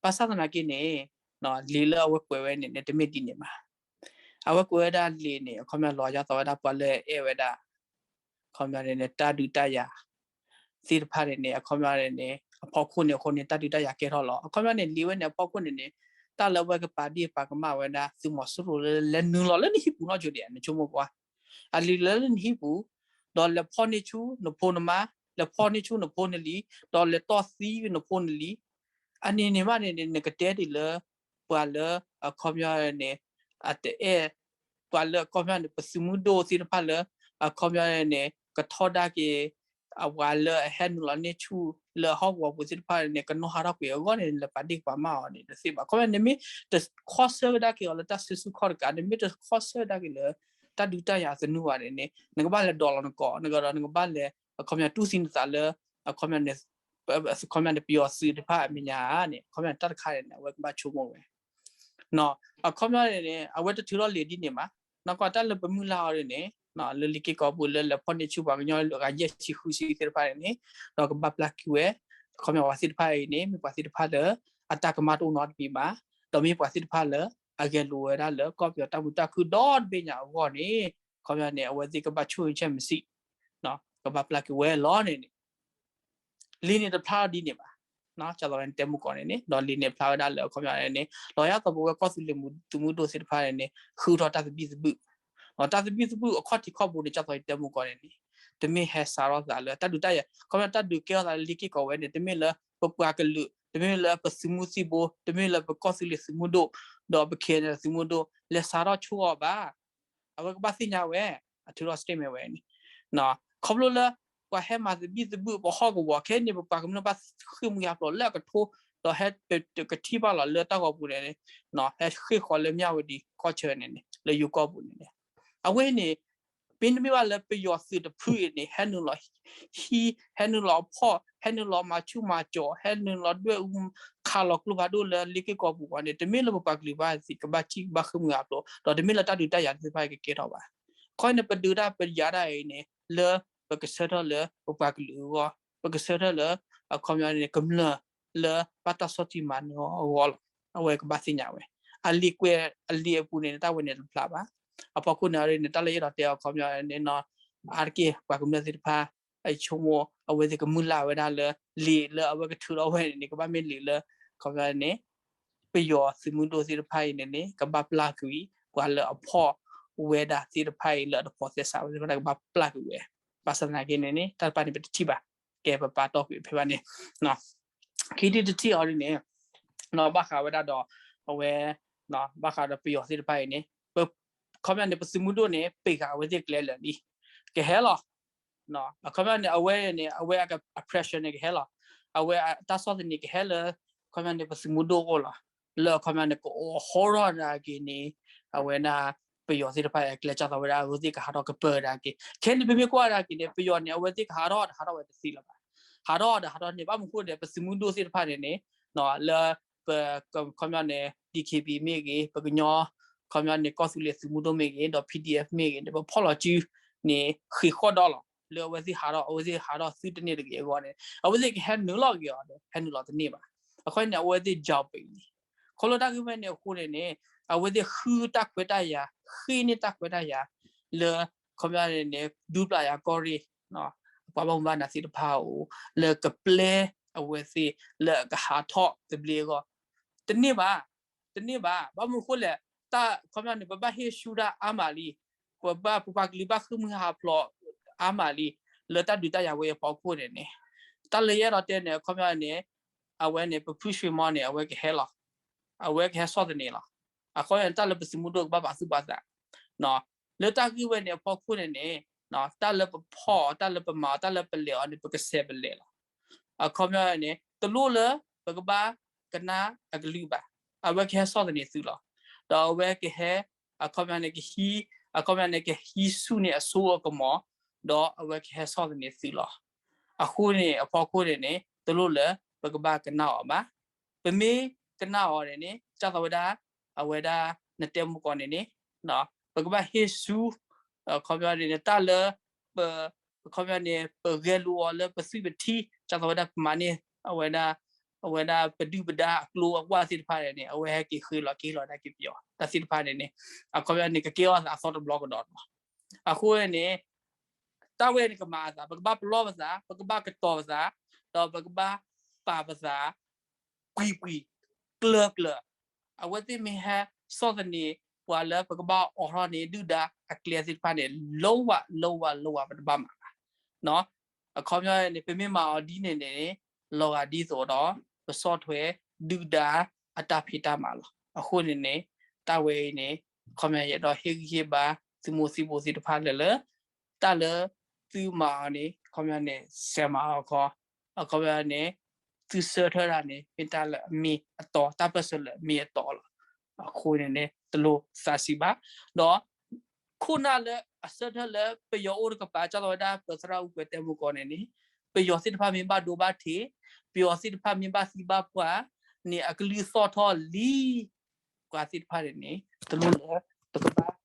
ဘၣ်ဆၣ်သနာ်က့န့ၣ် လံာ်လၢအဝဲကွဲးဝဲန့ၣ်န့ၣ် တမ့ၢ်ဒ်န့ၣ်ဘၣ်. အဝဲကွဲးဝဲဒၣ်လံာ်န့ၣ် အခီပညီလီၤယါသီးဝဲဒၣ်ပှၤလၢအဲၣ်ဝဲဒၣ် အခီပညီန့ၣ်န့ၣ် တၢ်ဒုးတၢ်ယၤ သ့ၣ်တဖၣ်န့ၣ်န့ၣ် အခီပညီန့ၣ်န့ၣ် အဖီခိၣ်န့ၣ်အဃိန့ၣ် တၢ်ဒုးတၢ်ယၤကဲထီၣ်လီၤ. အခီပညီန့ၣ် လံာ်ဝဲန့ၣ်အဖီခိၣ်န့ၣ်န့ၣ် တၢ်လၢအဝဲကပာ်ဒ့ၣ်ပာ်ကမၣ်ဝဲဒၣ် သုးမီၤစိရိၤလၢလဲၤနုာ်လီၤလၢနဟံၣ်ပူၤနီၢ်ကၠိဒံး နဆိကမိၣ်ကွၢ် အလံာ်လၢနဟံၣ်ပူၤ ဒီးလဲၤဖီၣ်န့ၢ်ဆူၣ်နဖိနမါ လဲၤဖီၣ်န့ၢ်ဆူၣ်နဖိနလံၤ ဒီးလဲၤတီၢ်သံနဖိနလံၤ အန့ၣ်န့ၣ်မးန့ၣ်န့ၣ် နကတဲဒ်လၢ ပှၤလၢအခီပညီန့ၣ် အတအဲၣ် ပှၤလၢအခီပညီန့ၣ် ပသုးမုၢ်ဒိၣ်သ့ၣ်တဖၣ်လၢ အခီပညီန့ၣ် ကထီဒါက့ၤ အဝဲလၢအဟဲနုာ်လီၤန့ၢ်ဆူၣ်လၢဟီၣ်ကဝီၤပူၤသ့ၣ်တဖၣ်န့ၣ် ကနီၢ်ဟးထီၣ်ကွံာ်အဂီၢ်န့ၣ် လဲၤပာ်ဒ့ၣ်ပာ်ကမၣ်အီၤန့ၣ် တသ့ဘၣ်. အခီပညီ နမ့ၢ်တခီဆၢကဒါက့ၤအီၤလၢတၢ်စုဆူၣ်ခီၣ်တကး နမ့ၢ်တခီဆၢကဒါက့ၤလၢ တၢ်ဒုးတၢ်ယၤသနူဘၣ်န့ၣ်န့ၣ် နကဘၣ်လဲၤဒိးလီၤနကိာ် နကဒီးနကဘၣ်လဲၤ အခီပညီတူၢ်သံနသးလၢ အခီပညီန့ၣ် အခီပညီန့ၣ် ပယီၤသုးတဖၣ်အမဲာ်ညါန့ၣ် အခီပညီတၢ်တခါန့ၣ် အဝဲကဘၣ်ဆိကမိၣ်ဝဲ အခီပညီန့ၣ်န့ၣ် အဝဲတထုးထီၣ်လံာ်ဒ်န့ၣ်ဘၣ်. နီၢ်ကီၢ်တၢ်လၢပမုၢ်လၢ်အီၤဒ်န့ၣ် လၢလ့ၤက့ၢ်ကီၢ်ပူၤလၢလဲၤဖီၣ်န့ၢ်ဆူၣ်ပှၤကညီဂၤယဲၢ်ဆံဃုဆံသ့ၣ်တဖၣ်န့ၣ်န့ၣ် ဒီးကဘၣ်ပျၢ်က့ၤဝဲ အခီပညီပှၤသ့ၣ်တဖၣ်အံၤန့ၣ် မ့ၢ်ပှၤသ့ၣ်တဖၣ်လၢ အတၢ်ကမၣ်တအိၣ်နီတမံၤဘၣ်. ဒီးမ့ၢ်ပှၤသ့ၣ်တဖၣ်လၢ အဂဲၤလိာ်ဝဲဒၣ်လၢကီၢ်ပယီၤတၢ်မုာ်တၢ်ခုၣ်ဒီတဘ့ၣ်ညါအဂီၢ်န့ၣ် အခီပညီန့ၣ် အဝဲသ့ၣ်ကဘၣ်ဆိၣ်ဂ့ၤဆဲးမစံး ကဘၣ်ပျၢ်က့ၤဝဲလီၤန့ၣ်န့ၣ် လံာ်န့ၣ်တဖျါဒ်န့ၣ်ဘၣ်. ကၢ်သိးဝဲန့ၣ်တဲမူကီၢ်န့ၣ်န့ၣ် ဒီးလံာ်န့ၣ်ဖျါဝဲဒၣ်လၢအခီပညီန့ၣ်န့ၣ် လီၤယါသီးပဝဲကီၢ်သူလ့ၤမူ သုးမုၢ်ဒိၣ်သ့ၣ်တဖၣ်န့ၣ်န့ၣ် ဃုထီၣ်တၢ်သဘံၣ်သဘုၣ် ဒီးတၢ်သဘံၣ်သဘုၣ်အခီၣ်ထံးခီၣ်ဘိန့ၣ် ကၢ်သိးယတဲမူကီၢ်န့ၣ်န့ၣ် တမ့ၢ်ဟဲစးထီၣ်သးလၢတၢ်ဒုးတၢ်ယၤ အခီပညီတၢ်ဒုးကဲထီၣ်သးလၢလ့ၤက့ၢ်ကီၢ်ဝဲန့ၣ် တမ့ၢ်လၢပပှၤကလုာ် တမ့ၢ်လၢပသုးမုၢ်သံၣ်ဘိ တမ့ၢ်လၢပကီၢ်သူလ့ၤသုးမုၢ်ဒိၣ် ဒီးပ KNLA သုးမုၢ်ဒိၣ် လဲၤစးထီၣ်ဆိအီၤဘၣ် အဝဲကဘၣ်သ့ၣ်ညါဝဲ အထုးထီၣ် statement ဝဲန့ၣ် ခီဖျိလၢ ပှၤဟဲမၤသဘံၣ်သဘုၣ်ပဟီၣ်ကဝီၤခဲအံၤန့ၣ် ပပှၤကမျၢၢ်ဘၣ်ဃ့ၢ်မှံဟးဖျိးလၢအကထိ ဒီးဟဲကထံၣ်ဘၣ်လီၤလၢတၢ်ဂီၤပူၤန့ၣ် ဟဲဃ့ၢ်ဃီၤလၢမၠၣ်ဝတံၤကီၢ်ဆၢန့ၣ်န့ၣ် လၢယိၤကီၢ်ပူၤန့ၣ်န့ၣ် အဝဲန့ၣ် မ့တမ့ၢ်ဘၣ်လၢပယီၤသုးတဖုအံၤန့ၣ် ဟဲနုာ်လီၤဟံး ဟဲနုာ်လီၤဖီၣ် ဟဲနုာ်လီၤမၤဆူၣ်မၤစီၤ ဟဲနုာ်လီၤဒွဲၣ်အူ ခးလီၤကျိဖးဒိၣ်လၢလ့ၤက့ၢ်ကီၢ်ပူၤအဂီၢ်န့ၣ် တမ့ၢ်လၢပပှၤကလုာ်ဘၣ်သ့ၣ်ကဘၣ်ထံၣ်ကဘၣ်ဃ့ၢ်မှံဟးဖျိး ဒီးတမ့ၢ်လၢတၢ်ဒုးတၢ်ယၤသ့ၣ်တဖၣ်အံၤကကဲထီၣ်ဘၣ်. ခီန့ၣ် ပဒုးတၢ်ပယၤတၢ်အံၤန့ၣ် လၢပကဆၢထၢၣ်လၢပပှၤကလုာ်အဂီၢ် ပကဆၢထၢၣ်လၢ အခီပညီန့ၣ် ကမျၢၢ်လၢဘၣ်တၢ်ဆီၣ်တံၢ်မၤနၢၤအီၤအဂီၢ်လီၤ. အဝဲကဘၣ်သ့ၣ်ညါဝဲ အလံာ်ကွဲးအလံာ်အပူၤန့ၣ် တၢ်ဝဲန့ၣ်တဖျါဘၣ်. အဖီခိၣ်န့ၣ်အီၤဒ်န့ၣ် တၢ်လၢယအဲၣ်ဒိးတဲအခီပညီန့ၣ်နီၤ အါတက့ၢ်ပှၤကမျၢၢ်သ့ၣ်တဖၣ် အဆိကမိၣ် အဝဲသ့ၣ်ကမုၢ်လၢ်ဝဲဒၣ်လၢ လံာ်လၢအဝဲကထုးထီၣ်ဝဲန့ၣ်န့ၣ် ကဘၣ်မ့ၢ်လံာ်လၢ အခီပညီန့ၣ် ပယီၤသုးမုၢ်ဒိၣ်သ့ၣ်တဖၣ်အံၤန့ၣ်န့ၣ် ကဘၣ်ပျၢ်ကွံာ် ပှၤလၢအဖီၣ်ဝဲဒၣ်သ့ၣ်တဖၣ်အံၤ လၢအတဖိးသဲစးဝဲသ့ၣ်တဖၣ် ကဘၣ်ပျၢ်ကွံာ်ဝဲ. ဘၣ်ဆၣ်သနာ်က့န့ၣ်န့ၣ် တၢ်တဖၣ်န့ၣ် ပတထံၣ်ဘၣ်. ကဲ ပပာ်တီၢ်ကွံာ်ဖဲဘၣ်န့ၣ် ခံထံၣ်တထံၣ်အီၤဒ်န့ၣ် ဘၣ်ဃးဝဲဒၣ်ဒီး အဝဲ ဘၣ်ဃးဒီးပယီၤသ့ၣ်တဖၣ်အံၤန့ၣ် အခီပညီန့ၣ် ပသုးမုၢ်ဒိၣ်န့ၣ် ပ့ၢ်ဃာ်အဝဲသ့ၣ်ကျဲလၢာ်လံ ကဟဲလီၤ. အခီပညီန့ၣ် အဝဲန့ၣ် အဝဲအ pressure န့ၣ် ကဟဲလီၤ. အဝဲတၢ်ဆီၣ်သနံးကဟဲလၢ အခီပညီန့ၣ် ပသုးမုၢ်ဒိၣ်အအိၣ်လီၤ. လၢအခီပညီန့ၣ် ကအိးဟီထီၣ်ဒၣ်က့ၤန့ၣ် အဝဲဒၣ် ပယီၤသ့ၣ်တဖၣ်အကျဲ ကၢ်သိးဝဲဒၣ်အဝဲသ့ၣ်ကဟးထီၣ်ကပၢၤဒၣ်က့ၤ. ခဲန့ၣ် ပမ့ၢ်ကွၢ်ဒၣ်က့ၤန့ၣ် ပယီၤန့ၣ် အဝဲသ့ၣ်ကဟးထီၣ်ဒီးဟးထီၣ်ဝဲတသ့လၢၤဘၣ်. ဟးထီၣ်ဒီးဟးထီၣ်န့ၣ် ဘၣ်မနုၤဃိန့ၣ် ပသုးမုၢ်ဒိၣ်သ့ၣ်တဖၣ်န့ၣ်န့ၣ် လၢ ပ အခီပညီန့ၣ် DKBA မ့ၢ်ဂ့ၤ ပကညီ အခီပညီန့ၣ် ကီၢ်သူလ့ၤသုးမုၢ်ဒိၣ်မ့ၢ်ဂ့ၤ ဒီး PDF မ့ၢ်ဂ့ၤန့ၣ် ပဖီၣ်လီၤစုန့ၣ် ဃ့ၢ်ဃီၣ်ဒီးလီၤ. လၢအဝဲသ့ၣ်ဟးထီၣ် အဝဲသ့ၣ်ဟးထီၣ်သုတန့ၢ်တဂ့ၤအဂီၢ်န့ၣ် အဝဲသ့ၣ်ကဟဲနုာ်လီၤက့ၤအီၤဒီး ဟဲနုာ်လီၤတန့ၢ်ဘၣ်. အခီပညီန့ၣ် အဝဲသ့ၣ် ကြောက် ပလံ ခီဖျိတၢ်ဂ့ၢ်ဝဲန့ၣ်အဃိန့ၣ်န့ၣ် အဝဲသ့ၣ်ဃုတၢ်ခွဲးတၢ်ယာ် ဃ့န့ၢ်တၢ်ခွဲးတၢ်ယာ် လၢ အခီပညီန့ၣ်န့ၣ် ဒူပျၢ်ယၤကီၢ်ရ့ၣ် ပှၤဘၣ်မူဘၣ်ဒါသ့ၣ်တဖၣ်အအိၣ် လၢကပျဲအဝဲသ့ၣ် လၢအကဟးထီၣ်သဘျ့အဂီၢ် တန့ၢ်ဘၣ်. တန့ၢ်ဘၣ်. ဘၣ်မနုၤအဃိလဲၣ် တၢ်အခီပညီန့ၣ် ပဘၣ်ဟ့ၣ်ဆူၣ်တၢ်အါမးလံ. ပဘၣ် ပပှၤကလုာ်ဘၣ်ဃ့ၢ်မှံဟးဖျိးအါမးလံ လၢတၢ်ဒုးတၢ်ယၤဝဲအဖီခိၣ်န့ၣ်န့ၣ် တၢ်လၢယအဲၣ်ဒိးတဲန့ၣ် အခီပညီန့ၣ် အဝဲန့ၣ် ပဖုၣ်ဆှ့မီန့ၣ် အဝဲကဟဲလီၤ. အဝဲကဟဲဆီၣ်သနံးလီၤ. အခီပညီန့ၣ် တၢ်လၢပသုးမုၢ်ဒိၣ်ကဘၣ်ပာ်သူၣ်ပာ်သး လၢတၢ်ဂ့ၢ်ဝဲန့ၣ်အဖီခိၣ်န့ၣ်န့ၣ် တၢ်လၢပဖီၣ်အီၤ တၢ်လၢပမၤအီၤ တၢ်လၢပလဲၤအီၤန့ၣ် ပကဆဲးပလဲၤလီၤ. အခီပညီန့ၣ် တလိၣ်လၢပကဘၣ်ကနၣ်အကလုၢ်ဘၣ်. အဝဲကဟဲဆီၣ်သနံးသုလီၤ. ဒီးအဝဲကဟဲ အခီပညီန့ၣ် ကဟံး အခီပညီန့ၣ် ကဟံးဆူၣ်န့ၢ်အစိအကမီၤ ဒီးအဝဲကဟဲဆီၣ်သနံးသုလီၤ. အဃိန့ၣ် အဖီခိၣ်န့ၣ်န့ၣ် တလိၣ်လၢပကဘၣ်ကနၣ်အီၤဘၣ်. ပမ့ၢ်ကနၣ်အီၤန့ၣ်န့ၣ် ကၢ်သိးဝဲဒၣ် အဝဲဒၣ်နတဲမူကီၢ်န့ၣ်န့ၣ် ပကဘၣ်ဟ့ၣ်ဆူၣ် အခီပညီန့ၣ် တၢ်လၢ ပ အခီပညီန့ၣ် ပဂဲၤလိာ်အီၤလၢပသွံၣ်ပထံ ကၢ်သိးဝဲဒၣ်ပမၤန့ၢ် အဝဲဒၣ် အဝဲဒၣ်ပဒုၣ်ပဒါအကျိအကွၢ်သ့ၣ်တဖၣ်န့ၣ်န့ၣ် အဝဲဟဲက့ၤဃ့လီၤက့ၤလီၤဒၣ်က့ၤပယီၤ တၢ်သ့ၣ်တဖၣ်န့ၣ်န့ၣ် အခီပညီန့ၣ် ကကဲထီၣ်သးအသီတဘျီကဒီးလီၤ. အဃိန့ၣ် တၢ်ဝဲန့ၣ်ကမၤအသး ပကဘၣ်ပလီၢ်ပသး ပကဘၣ်ကတီၤပသး ဒီးပကဘၣ်ပာ်ပသး ပှံၤပှံၤ ကျၢၤကျၢၤ အဝဲသ့ၣ်မ့ၢ်ဟဲဆီၣ်သနံး ပှၤလၢပကဘၣ်အိးထီၣ်န့ၢ်ဒုၣ်ဒါအကျဲသ့ၣ်တဖၣ်န့ၣ် လုံးဝ လုံးဝ လုံးဝ ပတဘၣ်မၤဘၣ်. အခီပညီန့ၣ် ပမ့ၢ်မၤအီၤဒ်န့ၣ်န့ၣ် လီၤဂာ်ဒ်သိးဒီး ပဆီၣ်ထွဲဒုၣ်ဒါအတၢ်ဖံးတၢ်မၤလီၤ. အဃိန့ၣ်န့ၣ် တၢ်ဝဲအံၤန့ၣ် အခီပညီယအဲၣ်ဒိးဟ့ၣ်ဂံၢ်ဟ့ၣ်ဘါ သုးမုၢ်သံၣ်ဘိသ့ၣ်တဖၣ်လၢလၢ တၢ်လၢသုမၤအီၤန့ၣ် အခီပညီန့ၣ် ဆဲးမၤအီၤခီ အခီပညီန့ၣ် သုဆၢထၢၣ်တၢ်န့ၣ် မ့ၢ်တၢ်လၢအမ့ၢ်အတီ တၢ်ပၢၢ်ဆၢလၢအမ့ၢ်အတီလီၤ. အဃိန့ၣ်န့ၣ် တလိၣ်သးဆံးဘၣ်. ဒီး ခိၣ်နၢ်လၢအဆၢထၢၣ်လၢပယီၤအိၣ်တကပၤ ကၢ်သိးဝဲဒၣ်ပသရၣ်အူကွဲၤတဲမူကီၢ်န့ၣ်န့ၣ် ပယီၤသ့ၣ်တဖၣ်မ့ၢ်ဘၣ်ဒိဘၣ်ထံး ပယီၤသ့ၣ်တဖၣ်မ့ၢ်ဘၣ်သံဘၣ်ပှၢ်န့ၣ် အကလုၢ်သီၣ်ထီၣ်လံ ပှၤသ့ၣ်တဖၣ်န့ၣ်န့ၣ် တလိၣ်လၢ ပကဘၣ်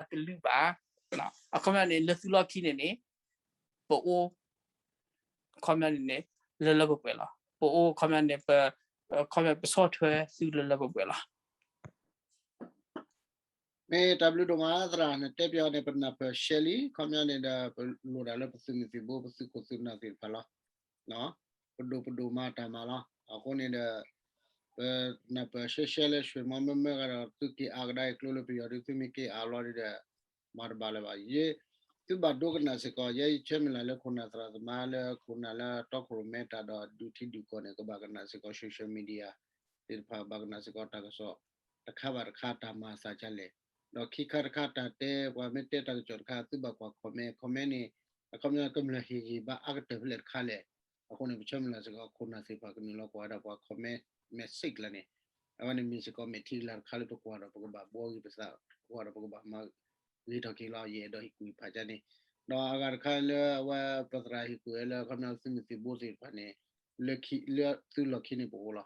အကလုၢ်ဘၣ်. အခီပညီန့ၣ် လၢသုလီၢ်ခံန့ၣ်န့ၣ် ပအိၣ် အခီပညီန့ၣ်န့ၣ် လၢလၢပှဲၤပှဲၤလီၤ. ပအိၣ်အခီပညီန့ၣ် ပ အခီပညီပဆီၣ်ထွဲသုလၢလၢပှဲၤပှဲၤလီၤ. မ့ၢ်တၢ်ဘျုးဒိၣ်မး သရၣ် နတဲပၠးန့ၣ် ပနၢ်ပၢၢ်ရှဲလံ အခီပညီန့ၣ်ဒီး ပလိၣ်ဒၣ်လၢပသုးမုၢ်သံၣ်ဘိ ပသုးခိၣ်သုးနၢ်သ့ၣ်တဖၣ်လီၤ. ပဒိၣ်ပဒိၣ်မၤတၢ်မၤလီၤ. အဃိန့ၣ်ဒီး ပနၢ်ပၢၢ်ရှဲရှဲလၢ ဆွ့ၣ်မီမ့ၢ်မ့ၢ်ဂၤဒီး သုက့ၤအါကဒါအံၤကျိလၢပယီၤဒုး သုမ့ၢ်က့ၤအါဘျီဒီး မၤတဘၣ်လၢၤဘၣ်. ယ သုဘၣ်ဒိကနၣ်စ့ၢ်ကီး ယဲယဆၢမုၢ်လၢ်လၢခိၣ်နၢ်သရၣ်သမါလၢ ခိၣ်နၢ်လၢတီခိၣ်ရိၣ်မဲတၢ်ဒီးဒုးထံဒုးကီၢ်န့ၣ် ကဘၣ်ကနၣ်စ့ၢ်ကီး social media သ့ၣ်တဖၣ် ဘၣ်ကနၣ်စ့ၢ်ကီးတၢ်ကစီၣ် တခါဘၣ်တခါတၢ်မၤအသးဒ်လဲၣ်. ဒီးခံခါတခါတၢ်တဲ ပှၤမ့ၢ်တဲတၢ်ကစီၣ်တခါ သုဘၣ်ကွၢ် comment comment န့ၣ် အခီပညီကမျၢၢ်ဟ့ၣ်ဂံၢ်ဘါအါကတၢၢ်ဖဲလဲၣ်တခါလဲၣ်. အဃိန့ၣ် ပဆၢမုၢ်လၢ်စ့ၢ်ကီး ခိၣ်နၢ်သ့ၣ်တဖၣ်ကနုာ်လီၤကွၢ်ဝဲဒၣ်ပှၤ comment message လၢန့ၣ် အဝဲန့ၣ်မ့ၢ်စ့ၢ်ကီး material တခါလၢပကွၢ်ဒီးပကဘၣ်ဘှီဂ့ၤပသး ကွၢ်ဒီးပကဘၣ်မၤဂ့ၤထီၣ်က့ၤလီၤ. ယအဲၣ်ဒိးဟ့ၣ်ကူၣ်ဖးကၢန့ၣ် ဒီးအဂၤတခါလၢအဝဲပသရၣ်ဟ့ၣ်ကူၣ်ဝဲလၢ အခီပညီသုးမုၢ်သံၣ်ဘိသ့ၣ်တဖၣ်န့ၣ် လၢသုလီၢ်ခံန့ၣ်ပအိၣ်လီၤ.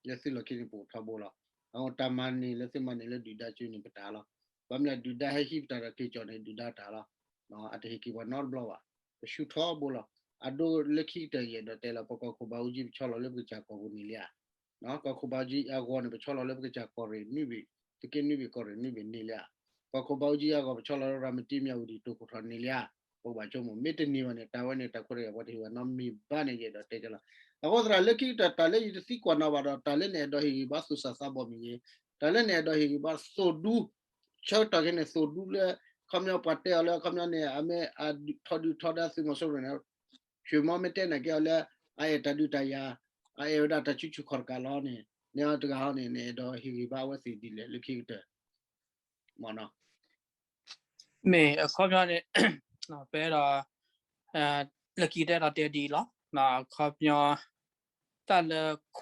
လၢသုလီၢ်ခံန့ၣ်ပအိၣ်ထီဘိလီၤ. အဃိတၢ်မၤန့ၣ်လၢသုမၤန့ၣ်လၢဒုၣ်ဒါစုန့ၣ်ပတၢ်လီၤ. ဘၣ်မနုၤဒုၣ်ဒါဟဲဟံးပတၢ်ဒီးက့ၤကီၢ်န့ၣ် ဒုၣ်ဒါတၢ်လီၤ. အတဟ့ၣ်က့ၤပှၤနီတဘျီဘၣ်. ပဆူၣ်ထီဘိလီၤ. အဒိလၢခံကတၢၢ်ယအဲၣ်ဒိးတဲလီၤ ပကီၢ်ခိၣ်ဘၣ်အူကၠံပဆီလီၤလၢပကစၢ်ကီၢ်ပူၤန့ၣ်လံဧါ. ကီၢ်ခိၣ်ဘးအူကၠံအဂီၤန့ၣ် ပဆီလီၤလၢပကစၢ်ကီၢ်ရ့ၣ်နွံဘ့ၣ်, သုးက့နွံဘ့ၣ် ကီၢ်ရ့ၣ်နွံဘ့ၣ်န့ၣ်လံဧါ. ကီၢ်ခိၣ်ဘးအူကၠံအဂီၤ ပဆီလီၤလၢရၤမတံ မၠၣ်ဝတံၣ် တိၢ်ခိၣ်ထီၣ်န့ၣ်လံဧါ. ပကဘၣ်ဆိကမိၣ် မ့ၢ်တန့ၢ်ဘၣ်န့ၣ် တၢ်ဝဲန့ၣ် တၢ်ခွဲးတၢ်ယာ်ပှၤတဟ့ၣ်ဘၣ်နီတမံၤဘၣ်န့ၣ် ယအဲၣ်ဒိးတဲကလီၤ. အဃိသတး လၢခံကတၢၢ် တၢ်လၢယတသံကွၢ်နီၤဘၣ်ဒီး တၢ်လၢနအဲၣ်ဒိးဟ့ၣ်ဂံၢ်ဘါသူၣ်စၢ်သးဘီၣ်မ့ၢ်ဂ့ၤ, တၢ်လၢနအဲၣ်ဒိးဟ့ၣ်ဂံၢ်ဘါသိၣ်ဒူ ဆၢကတီၢ်ခဲအံၤန့ၣ် သိၣ်ဒူလၢ အခီပညီပှၤတဲအီၤလၢ အခီပညီန့ၣ် အမ့ၢ်ထီဒုၣ်ထီဒါသုးမီၤစိရိၤန့ၣ် ဆွ့ၣ်မီမ့ၢ်တဲနာ်က့အီၤလၢ အအဲၣ်တၢ်ဒုးတၢ်ယၤ, အအဲၣ်ဝဲဒၣ်တၢ်စုဆူၣ်ခီၣ်တကးလီၤန့ၣ် န့ၣ်တဂၤဟီန့ၣ် နအဲၣ်ဒိးဟ့ၣ်ဂံၢ်ဘါအဝဲသ့ၣ်ဒ်လဲၣ်လၢခံကတၢၢ် မ့ၢ်အခီပညီန့ၣ် ပအဲၣ်ဒိး လၢခံကတၢၢ်ဒီးတဲဒ်အံၤလီၤ. အခီပညီ တၢ်လၢခိၣ်နၢ် လၢပ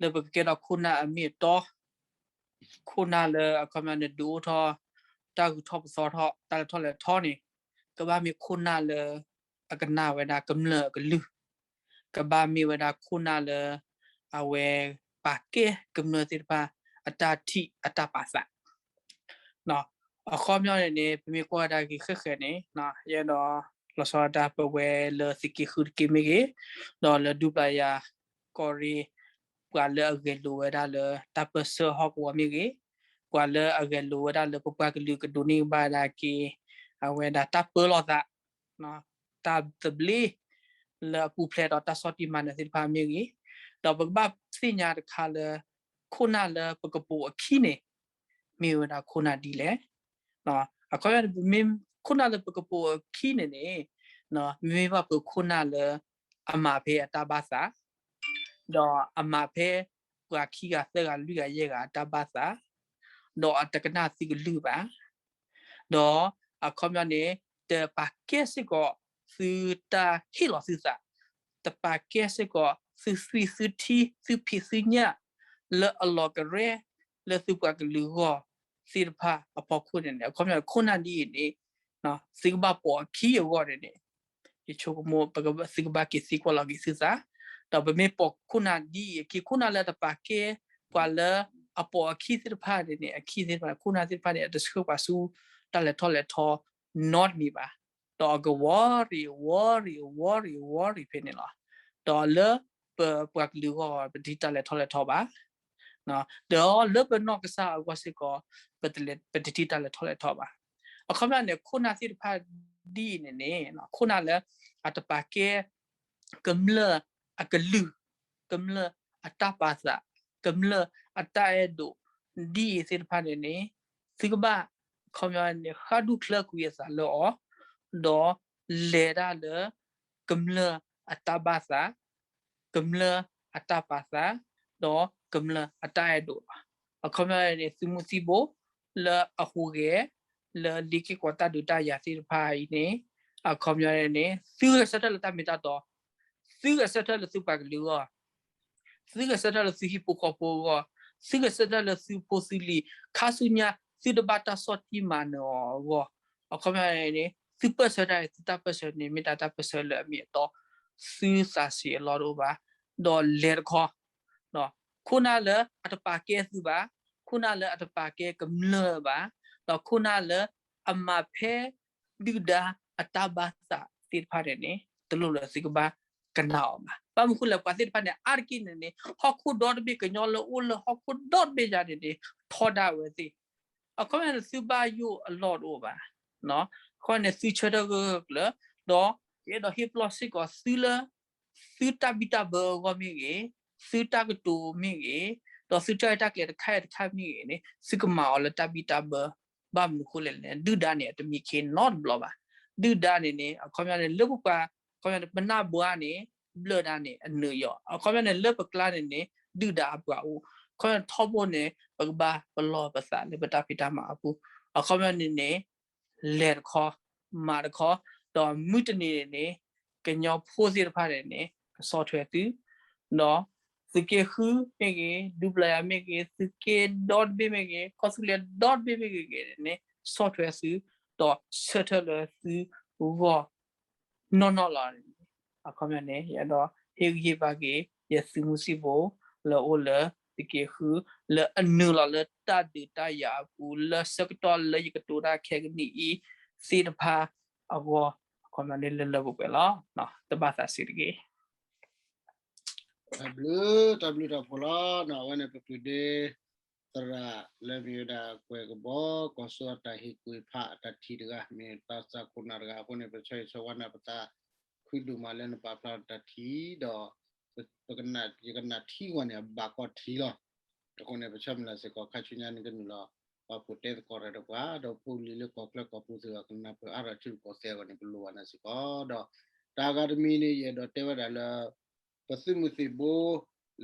ကကဲထီၣ်ခိၣ်နၢ်အမ့ၢ်အတီ ခိၣ်နၢ်လၢအခီပညီန့ၣ် ဒုးအိၣ်ထီၣ် တၢ်ဂုၤထီၣ်ပသီထီၣ် တၢ်လဲၤထီၣ်လဲၤထီန့ၣ် ကဘၣ်မ့ၢ်ခိၣ်နၢ်လၢ အကနၣ်ဝဲဒၣ်ကမျၢၢ်အကလုၢ်, ကဘၣ်မ့ၢ်ဝဲဒၣ်ခိၣ်နၢ်လၢ အဝဲပာ်ကဲကမျၢၢ်သ့ၣ်တဖၣ် အတၢ်ထံၣ်အတၢ်ပာ်သး အခီပညီန့ၣ်န့ၣ် ပမ့ၢ်ကွၢ်ဝဲဒၣ်က့ၤဃဲးဃဲးန့ၣ် ယအဲၣ်ဒိး လီၤဆီဒၣ်တၢ် ပဝဲလၢသုးက့ဃုတက့ၢ်မ့ၢ်ဂ့ၤ, ဒီးလၢဒူပျၢ်ယၤ ကီၢ်ရ့ၣ် ပှၤလၢအဂဲၤလိာ်ဝဲဒၣ်လၢတၢ်ပၢၢ်ဆၢဟီၣ်ကဝီၤမ့ၢ်ဂ့ၤ, ပှၤလၢအဂဲၤလိာ်ဝဲဒၣ်လၢပပှၤကလုာ်ကဒိးန့ၢ်ဘၣ်ဒၣ်က့ၤ အဝဲဒၣ်တၢ်ပၢလီၤသး တၢ်သဘျ့ လၢအပူၤဖျဲးဒီးတၢ်ဆီၣ်တံၢ်မၤနၢၤသ့ၣ်တဖၣ်မ့ၢ်ဂ့ၤ, ဒီးပကဘၣ်သ့ၣ်ညါတခါလၢ ခိၣ်နၢ်လၢပကပိာ်အခံန့ၣ် မ့ၢ်ဝဲဒၣ်ခိၣ်နၢ်ဒ်လဲၣ်. အခီပညီန့ၣ် ပမ့ၢ်ခိၣ်နၢ်လၢပကပိာ်အခံန့ၣ်န့ၣ် မ့မ့ၢ်ဘၣ်ပခိၣ်နၢ်လၢ အမၤဖဲအတၢ်ဘၣ်သး ဒီးအမၤဖဲ ပှၤခံဂၤသၢဂၤလွံၢ်ဂၤယဲၢ်ဂၤအတၢ်ဘၣ်သး, ဒီးအတကနၣ်သုကလုၢ်ဘၣ်, ဒီးအခီပညီန့ၣ် တပာ်ကဲစ့ၢ်ကီးသုတၢ်ဟ့ၣ်လီၤသုသး, တပာ်ကဲစ့ၢ်ကီး သုသွံၣ်သုထံ သုဖံးသုညၣ် လၢအလီၤကရဲ လၢသုပှၤကလုာ်ဂီၢ်သ့ၣ်တဖၣ်အဖီခိၣ်န့ၣ်န့ၣ် အခီပညီန့ၣ် ခိၣ်နၢ်ဒ်အံၤန့ၣ် သုကဘၣ်ပိာ်အခံအဂီၢ်န့ၣ်န့ၣ် ယဆိကမိၣ် သုကဘၣ်က့ၤသံကွၢ်လီၤက့ၤသုသး, ဒီးပမ့ၢ်ပိာ်ခိၣ်နၢ်ဒ်အံၤအခံ ခိၣ်နၢ်လၢတပာ်ကဲ ပှၤလၢအပိာ်အခံသ့ၣ်တဖၣ်န့ၣ်န့ၣ် အခံသ့ၣ်တဖၣ် ခိၣ်နၢ်သ့ၣ်တဖၣ်န့ၣ် အတဆှၢပှၤဆူ တၢ်လဲၤထီၣ်လဲၤထီ နီတမံၤဘၣ်, ဒီးအကဝီၤရံၣ် ဝီၤရံၣ် ဝီၤရံၣ် ဝီၤရံၣ်ဖဲန့ၣ်လီၤ. ဒီးလၢပပှၤကလုာ်အဂီၢ် ပတထံၣ်တၢ်လဲၤထီၣ်လဲၤထီဘၣ် ဒီးလၢပနီၢ်ကစၢ်အဂီၢ်စ့ၢ်ကီး ပတထံၣ်တၢ်လဲၤထီၣ်လဲၤထီဘၣ်. အခီပညီန့ၣ် ခိၣ်နၢ်သ့ၣ်တဖၣ်ဒ်အံၤန့ၣ်န့ၣ် ခိၣ်နၢ်လၢအတပာ်ကဲ ကမျၢၢ်အကလုၢ်, ကမျၢၢ်အတၢ်ပာ်သး, ကမျၢၢ်အတၢ်အဲၣ်ဒိး ဒ်အံၤသ့ၣ်တဖၣ်န့ၣ်န့ၣ် သုကဘၣ် အခီပညီန့ၣ် ဃၣ်ဒူၣ်ချၢကွံာ်အသးလၢအီၤ, ဒီးလဲၤတၢ်လၢ ကမျၢၢ်အတၢ်ဘၣ်သး, ကမျၢၢ်အတၢ်ပာ်သး, ဒီးကမျၢၢ်အတၢ်အဲၣ်ဒိးလီၤ. အခီပညီန့ၣ် သုးမုၢ်သံၣ်ဘိ လၢအဟူးဂဲၤ လၢလ့ၤက့ၢ်ကီးတၢ်ဒုးတၢ်ယၤသ့ၣ်တဖၣ်အံၤန့ၣ် အခီပညီန့ၣ် သုဂဲၤဆၢထၢၣ်လၢတၢ်မ့ၢ်တၢ်တီ, သုဂဲၤဆၢထၢၣ်လၢသုပှၤကလုာ်အဂီၢ်, သုဂဲၤဆၢထၢၣ်လၢသုဟံၣ်ဖိဃီဖိအဂီၢ်, သုဂဲၤဆၢထၢၣ်လၢသုဖိသုလံၤ, ခါဆူညါ သုတဘၣ်တၢ်ဆီၣ်တံၢ်မၤနၢၤအီၤအဂီၢ်, အခီပညီန့ၣ် သုပၢၢ်ဆၢတၢ်အံၤ သုတၢ်ပၢၢ်ဆၢန့ၣ် မ့ၢ်တၢ်တၢ်ပၢၢ်ဆၢလၢအမ့ၢ်အတီ, သုသးဆံးအလီၢ်တအိၣ်ဘၣ်, ဒီးလဲၤတခီ ခိၣ်နၢ်လၢအတပာ်ကဲသုဘၣ်, ခိၣ်နၢ်လၢအတပာ်ကဲကမျၢၢ်ဘၣ်, ဒီးခိၣ်နၢ်လၢအမၤဖဲ ဒုၣ်ဒါအတၢ်ဘၣ်သးသ့ၣ်တဖၣ်န့ၣ်န့ၣ် တလိၣ်လၢသုကဘၣ်ကနၣ်အီၤဘၣ်. ဘၣ်မနုၤဃိလဲၣ် ပှၤသ့ၣ်တဖၣ်န့ၣ် အါတက့ၢ်န့ၣ်န့ၣ် ဟီၣ်ခိၣ်ဒီတဘ့ၣ် ကညီလၢအိၣ်လၢဟီၣ်ခိၣ်ဒီတဘ့ၣ်ယါန့ၣ်န့ၣ် ထီဒါဝဲသ့ၣ် အခီပညီန့ၣ် သုဘၣ်ယိၣ်အလီၢ်တအိၣ်ဘၣ်. အခီပညီန့ၣ် သုဆၢထၢၣ်ဂၢၢ်ဂၢၢ်ကျၢၤကျၢၤ ဒီးယအဲၣ်ဒိးဟ့ၣ်ပလီၢ်စ့ၢ်ကီးသုလၢ သုတၢ်ဘံၣ်တၢ်ဘၢအဂီၢ်မ့ၢ်ဂ့ၤ, သုတၢ်ကတိၤမ့ၢ်ဂ့ၤ, ဒီးသုတၢ်ရဲၣ်တၢ်ကျဲၤတခါအံၤတခါမ့ၢ်ဂ့ၤန့ၣ် သုကမၤအီၤလၢတၢ်ဘံၣ်တၢ်ဘၢ, ဘၣ်မနုၤဃိလဲၣ်န့ၣ် ဒုၣ်ဒါန့ၣ် အတမံခ့နီတဘျီဘၣ်. ဒုၣ်ဒါန့ၣ်န့ၣ် အခီပညီန့ၣ် လၢပပှၤ အခီပညီန့ၣ် ပနၢ်ဘှါန့ၣ် ဘျၢၣ်ဒၣ်န့ၣ် အနုာ်ယီၤ, အခီပညီန့ၣ် လၢပကျါန့ၣ်န့ၣ် ဒုၣ်ဒါအပှၤအိၣ်, အခီပညီထီဘိန့ၣ် ပကဘၣ်ပလီၢ်ပသးလၢပတၢ်ဖံးတၢ်မၤအပူၤ, အခီပညီန့ၣ်န့ၣ် လဲၤတခီ, မၤတခီ, ဒီးမုၢ်တနံၤန့ၣ်န့ၣ် ကညီဖိသ့ၣ်တဖၣ်န့ၣ်န့ၣ် ကဆီၣ်ထွဲသု, ဒီးသုးက့ဃုမ့ၢ်ဂ့ၤ, ဒူပျၢ်ယၤမ့ၢ်ဂ့ၤ, သုးက့ဒီတဘ့ၣ်မ့ၢ်ဂ့ၤ, ကီၢ်သူလ့ၤဒီတဘ့ၣ်မ့ၢ်ဂ့ၤဂ့ၤန့ၣ်န့ၣ် ဆီၣ်ထွဲသု, ဒီးဆၢထၢၣ်လၢသုဂီၢ် နီၢ်နီၢ်လီၤန့ၣ်, အခီပညီန့ၣ် ယအဲၣ်ဒိးဟ့ၣ်ဂံၢ်ဟ့ၣ်ဘါက့ၤ ယသုးမုၢ်သံၣ်ဘိ လၢအိၣ်လၢသုးက့ဃု လၢအနုာ်လီၤလၢတၢ်ဒုးတၢ်ယၤအပူၤ လၢဆၢကတီၢ်လၢယကတိၤတၢ်ခဲကနံၣ်အံၤသ့ၣ်တဖၣ်အဂီၢ် အခီပညီန့ၣ် လၢလၢပှဲၤပှဲၤလီၤ. တဘၣ်သးစ့တဂ့ၤ. တၢ်ဘျုး တၢ်ဘျုးတၢ်ဖှိၣ်လီၤ. အဝဲန့ၣ် ပပှ့ၤဒ့ သရၣ်လၢမ့ၢ်ဝဲဒၣ်ကွဲၤကဘီ ကီၢ်စိအတၢ်ဟ့ၣ်ကွံာ်ဖးအတၢ်ထံၣ်တဂၤ မ့ၢ်သးစၢ်ခိၣ်နၢ်တဂၤအဃိန့ၣ် ပဆၢဂ့ၤဆၢဝါနၤ ပသးခုဒိၣ်မးလၢနပာ်ဖျါတၢ်ထံၣ်ဒီး ယကနၣ်ထံကွၢ်န့ၣ် အဘၣ်ကီထံလီၤ. အဃိန့ၣ် ပဆၢမုၢ်လၢ်စ့ၢ်ကီး ခါဆူညါနကနုာ်လီၤ ပှၤဖိးတဲသကိးတၢ်ဒီးပှၤ ဒီးဖိလံၤလၢကီၢ်ချၢကီၢ်ပူၤသ့ၣ်တဖၣ် ကနၢ်ပၢၢ်အါထီၣ်ထံရူၢ်ကီၢ်သဲးအဂီၢ်န့ၣ် ပလိၣ်ဘၣ်နၤစ့ၢ်ကီးဒီး တၢ်ဂၤတမံၤန့ၣ် ယအဲၣ်ဒိးတဲဝဲဒၣ်လၢ ပသုးမုၢ်သံၣ်ဘိ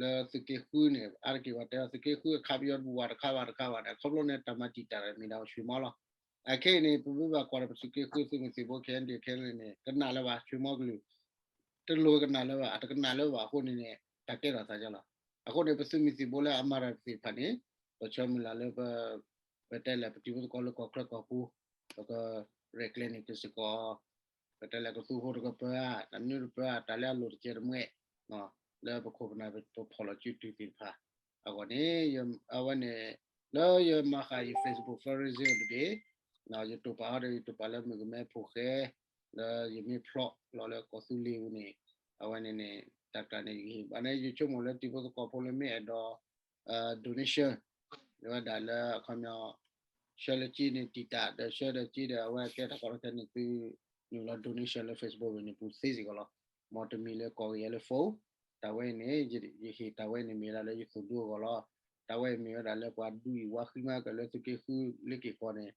လၢသုးက့ဃုန့ၣ် အါတက့ၢ်ပှၤတဲလီၤ သုးက့ဃုအခးပယီၤတဘူၣ်ဘၣ်တခါဘၣ်တခါဘၣ်န့ၣ် ခီဖျိန့ၣ် တၢ်မၤတံာ်တာ်မ့ၢ်ဒၣ် ရွှေမောင်း လီၤ. အခဲအံၤန့ၣ် ပမ့ၢ်ဘၣ်ကွၢ်ဒီးပသုးက့ဃုသုးမုၢ်သံၣ်ဘိ ခဲအံၤဒ်ခဲအံၤန့ၣ် ကနၣ်လၢၤဘၣ် ရွှေမောင်း ကလုာ် တလိၣ်ကနၣ်လၢၤဘၣ် အတကနၣ်လၢၤဘၣ်အဃိန့ၣ်န့ၣ် တၢ်ကဲထီၣ်သးကလီၤ. အဃိန့ၣ် ပသုးမုၢ်သံၣ်ဘိလၢအမၤတၢ်သ့ၣ်တဖၣ်န့ၣ် ပဆၢမုၢ်လၢ်လၢ ပတဲလဲၣ် ပတံၤဖိသကိးလၢကီၢ်ချၢကီၢ်ပူၤ ပကရဲၣ်ကျဲၤန့ၢ်က့ၤစ့ၢ်ကီး ပတဲလဲၣ် ကသူဖိတကပၢၤဧါ တၢ်မနုၤတပၢၤဧါ တၢ်လၢအလိၣ်တကဲတမှဲ လၢပခိၣ်ပနၢ်ပဖီၣ်လီၤစုတုၤသ့ၣ်တဖၣ်အဂီၢ်န့ၣ် အဝဲန့ၣ် လၢယမၤဃာ်ယ Facebook fundraising တဘ့ၣ် ယတိာ်ပာ်ဟီဒီး ယတိာ်ပာ်လၢမုၣ်ကမဲဖိဃဲ လၢယမ့ၢ်ဖျိးလီၤလၢကီၢ်သူလ့ၤပူၤန့ၣ် အဝဲန့ၣ်န့ၣ် တၢ်ကျါန့ၣ် ယဟ့ၣ်ဘၣ်န့ၣ် ယဆိကမိၣ်လၢတံၤဖိသကိးဖိလၢမ့ၢ်အဲၣ်ဒိး donation ဝဲဒၣ်လၢအခီပညီ ဆှၢလၢက့န့ၣ် တံာ်တာ်ဒီးဆှၢဒီးက့ဒီး အဝဲကဲထီၣ်ကီးတခဲန့ၣ် သုနုာ်လီၤ donation လၢ Facebook ပူၤန့ၣ် ပူၤသ့စ့ၢ်ကီးလီၤ. မ်တမံၤလၢကိးက့ၤယၤလၢ phone တၢ်ဝဲအံၤန့ၣ် ယဟ့ၣ်တၢ်ဝဲန့ၣ်မ့ၢ်ဝဲဒၣ်လၢယသိၣ်ဒူအဂီၢ်လီၤ. တၢ်ဝဲအံၤမ့ၢ်ဝဲဒၣ်လၢပှၤဒုးအံၤဝါဃံမးကလၢသုးက့ဃုလ့က့ၤကီၢ်န့ၣ်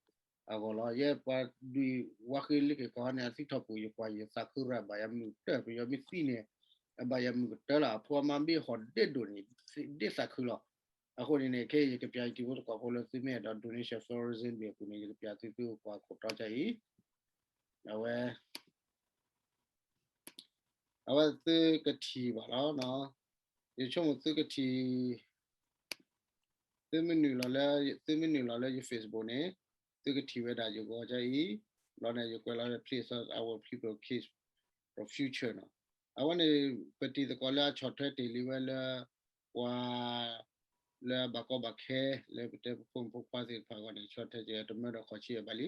အဂီၢ်လီၤ. ယဲပှၤဒုးအံၤဝါဃံလ့က့ၤကီၢ်န့ၣ် အသံထီၣ်ပူၤ ယကွၢ်ယသးခုရၢ် ဘၣ်ယၤမုၣ်ကတၢၢ် ပယီၤမ့ၢ်သံန့ၣ် အဘၣ်ယၤမုၣ်ကတၢၢ်လီၤ. အဖိအမါမ့ၢ်ဟီၣ်ဒ့ဒိၣ်န့ၣ် ဒ့သးခုလီၤ. အဃိန့ၣ်န့ၣ် ခဲအံၤယကပျးယတံၤဖိသကိးဖိလၢသုမ့ၢ်အဲၣ်ဒိး donation fundraising ဘ့ၣ်အပူၤန့ၣ် ယကပျးသုသုကွၢ်ခိၣ်တီကါအံၤ အဝဲ အဝဲသုကထံၣ်ဘၣ်လီၤ. ယဆိကမိၣ်သုကထံၣ် သုမ့ၢ်နုာ်လီၤလၢ သုမ့ၢ်နုာ်လီၤလၢယ Facebook န့ၣ် သုကထံၣ်ဝဲဒၣ်ယဂီၤကါအံၤ ဘျီန့ၣ် ယကွဲးလီၤ please, our people case for future နီၤ. အဝဲန့ၣ် ပတံၤသကိးလၢအဆီၣ်ထွဲတ့ၢ်လံဝဲလၢ ပှၤ လၢအဘၣ်ကီဘၣ်ခဲ လၢပတဲပဖိမုၣ်ဖိခွါသ့ၣ်တဖၣ်အဂီၢ်န့ၣ် ဆီၣ်ထွဲက့ၤတမၢဒီးဃီၤဆံယဲၢ်ဘၣ်လံ.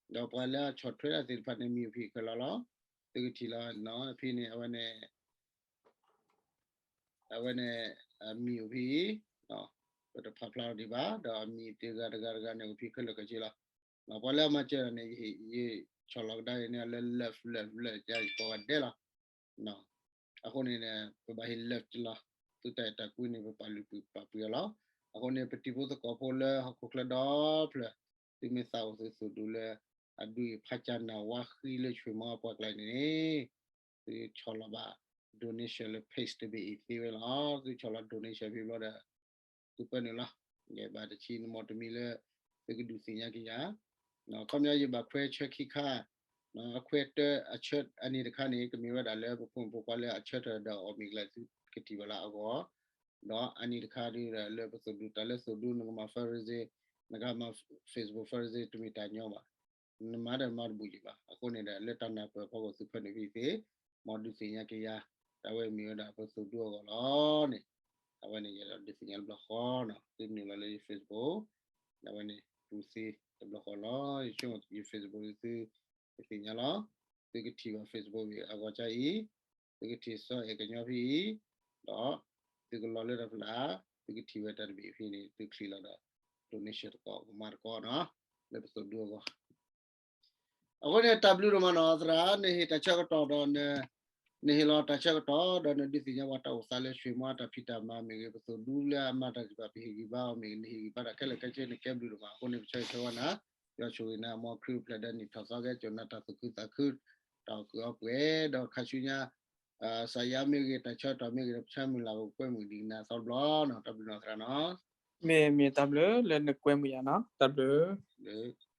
ဒီးပှၤလၢအဆီၣ်ထွဲတၢ်သ့ၣ်တဖၣ်န့ၣ် မံၤအဖံးခဲလၢာ်လီၤ. သုကထံၣ်လီၤနီၤ အဖံန့ၣ် အဝဲန့ၣ် အဝဲန့ၣ် အမံၤအိၣ်ဖဲအံၤ ပတဖးဖျါထီၣ်ဒံးဘၣ် ဒီးအမံၤတဂၤတဂၤတဂၤန့ၣ် အိၣ်ဖဲခဲလၢာ်ခဲဆ့လီၤ. ပှၤလၢအမၤစၢၤတၢ်န့ၣ် ယဆီၣ်လီၤကဒါအံၤန့ၣ် လၢ love love love ယကိးဂၤဒဲးလီၤ. အဃိန့ၣ် ပဘၣ်ဟ့ၣ် love လီၤ. သုတၢ်အဲၣ်တၢ်ကွံန့ၣ် ပပာ်လုၢ်ပာ်ပှ့ၤအီၤလီၤ. အဃိန့ၣ် ပတံၤဖိသကိးဖိလၢဟီၣ်ခိၣ်ချၢဒီဖျၢၣ် သုမ့ၢ်သးအိၣ်သုသိၣ်ဒူလၢ အဒုးအံၤဖးကၢ်နၢ်ဝါဃံလၢ ဆွေမောင်း အပှၤကျါန့ၣ်န့ၣ် သုဆီၣ်လီၤဘၣ် donation လၢ page တဘ့ၣ်အံၤသ့ဝဲလီၤ. သုဆီၣ်လီၤ donation ဖဲဘျီဒီး သုပၢနုာ်လီၤ. ယဘၣ်တဆံနမီၢ်တမံၤလၢ သုကဒုးသ့ၣ်ညါက့ၤယၤ ခီပညီယဘၣ်ခွဲးဆၢခံခါ အခွဲးတၢအဆၢအနံၤတခါန့ၣ် ကမ့ၢ်ဝဲဒၣ်လၢပဖိမုၣ်ဖိခွါလၢအဆၢထၢၣ်ဒီးအီၣ်မ့ၤကလဲၤသုကထံၣ်ဘၣ်လၢအဂီၢ် ဒီးအနံၤတခါဒ်ဒီးလၢပသိၣ်ဒူတၢ်လၢသိၣ်ဒူ နကမၤ fundraising နကမၤ Facebook fundraising တမ့ၢ်တၢ်ညီဘၣ်. နမၤဒီးမၤတဘူၣ်ယံၤဘၣ်. အဃိန့ၣ်ဒီး လၢတၢ်နၢ်ပၢၢ်ဖီခိၣ်သုဖၢနုာ်ဖဲသ့ၣ် မ်ဒုးသ့ၣ်ညါက့ၤယၤ တၢ်ဝဲမ့ၢ်ဝဲဒၣ်ပသိၣ်ဒူအဂီၢ်လီၤန့ၣ် အဝဲန့ၣ်ယဒုးသ့ၣ်ညါတဘျီဃီနီၤ သုနုာ်လီၤလၢယ Facebook အဝဲန့ၣ် ပူၤသ့တဘျီဃီလီၤ. ယဆိကမိၣ်ယ Facebook သု သ့ၣ်ညါလီၤ. သုကထံၣ်ဘၣ် Facebook အဂီၢ်ကါအံၤ သုကထံၣ်စီၤအဲၣ်ကညီဖဲအံၤ ဒီး သုကလီၤလၢတၢ်ဖျါ သုကထံၣ်ဝဲတၢ်တဘ့ၣ်ဖဲန့ၣ် သုချံးလီၤဒီး donation တကီၢ် ကမၤတကီၢ်နီၤ လၢပသိၣ်ဒူအဂီၢ် အဃိန့ၣ် တၢ်ဘျုးဒိၣ်မးနီၤ သရၣ် နဟ့ၣ်တၢ်ဆၢကတီၢ်ဒီး နဟ့ၣ်လီၤတၢ်ဆၢကတီၢ် ဒီးနဒုးသ့ၣ်ညါပှၤတၢ်အိၣ်သးလၢ ဆွေမောင်း အတၢ်ဖံးတၢ်မၤမ့ၢ်ဂ့ၤ ပသိၣ်ဒူလၢအမၤတၢ်သ့ၣ်တဖၣ် ပဟ့ၣ်ဂံၢ်ဘါအီၤမ့ၢ်ဂ့ၤ နဟ့ၣ်ဂံၢ်ဘါတၢ်ခဲလၢာ်ခဲဆ့ နကဲဘျုးဒိၣ်မး အဃိန့ၣ် ပဆၢဂ့ၤဆၢဝါနၤ ယွၤဆိၣ်ဂ့ၤနၤ မ်ခရံာ်အိၣ်ဖျဲၣ်ဒီးနံၣ်ထီၣ်သီကဲ ကၠိၤနၤတၢ်သူၣ်ခုသးခု တၢ်အီၣ်ကုၢ်အီပှဲၤ ဒီးခါဆူညါ စးယါမ့ၢ်ဂ့ၤ တၢ်ဆၢကတီၢ်မ့ၢ်ဂ့ၤ ဒီးပဆၢမုၢ်လၢ် ပကွဲမုာ်ဒံးကနၤအသီတဘျီနီၤ တၢ်ဘျုးနီၤသရၣ်နီၤ မ့ၢ်မ့ၢ်တၢ်ဘျုး လၢနကွဲမုာ်ယၤနီၤ တၢ်ဘျုး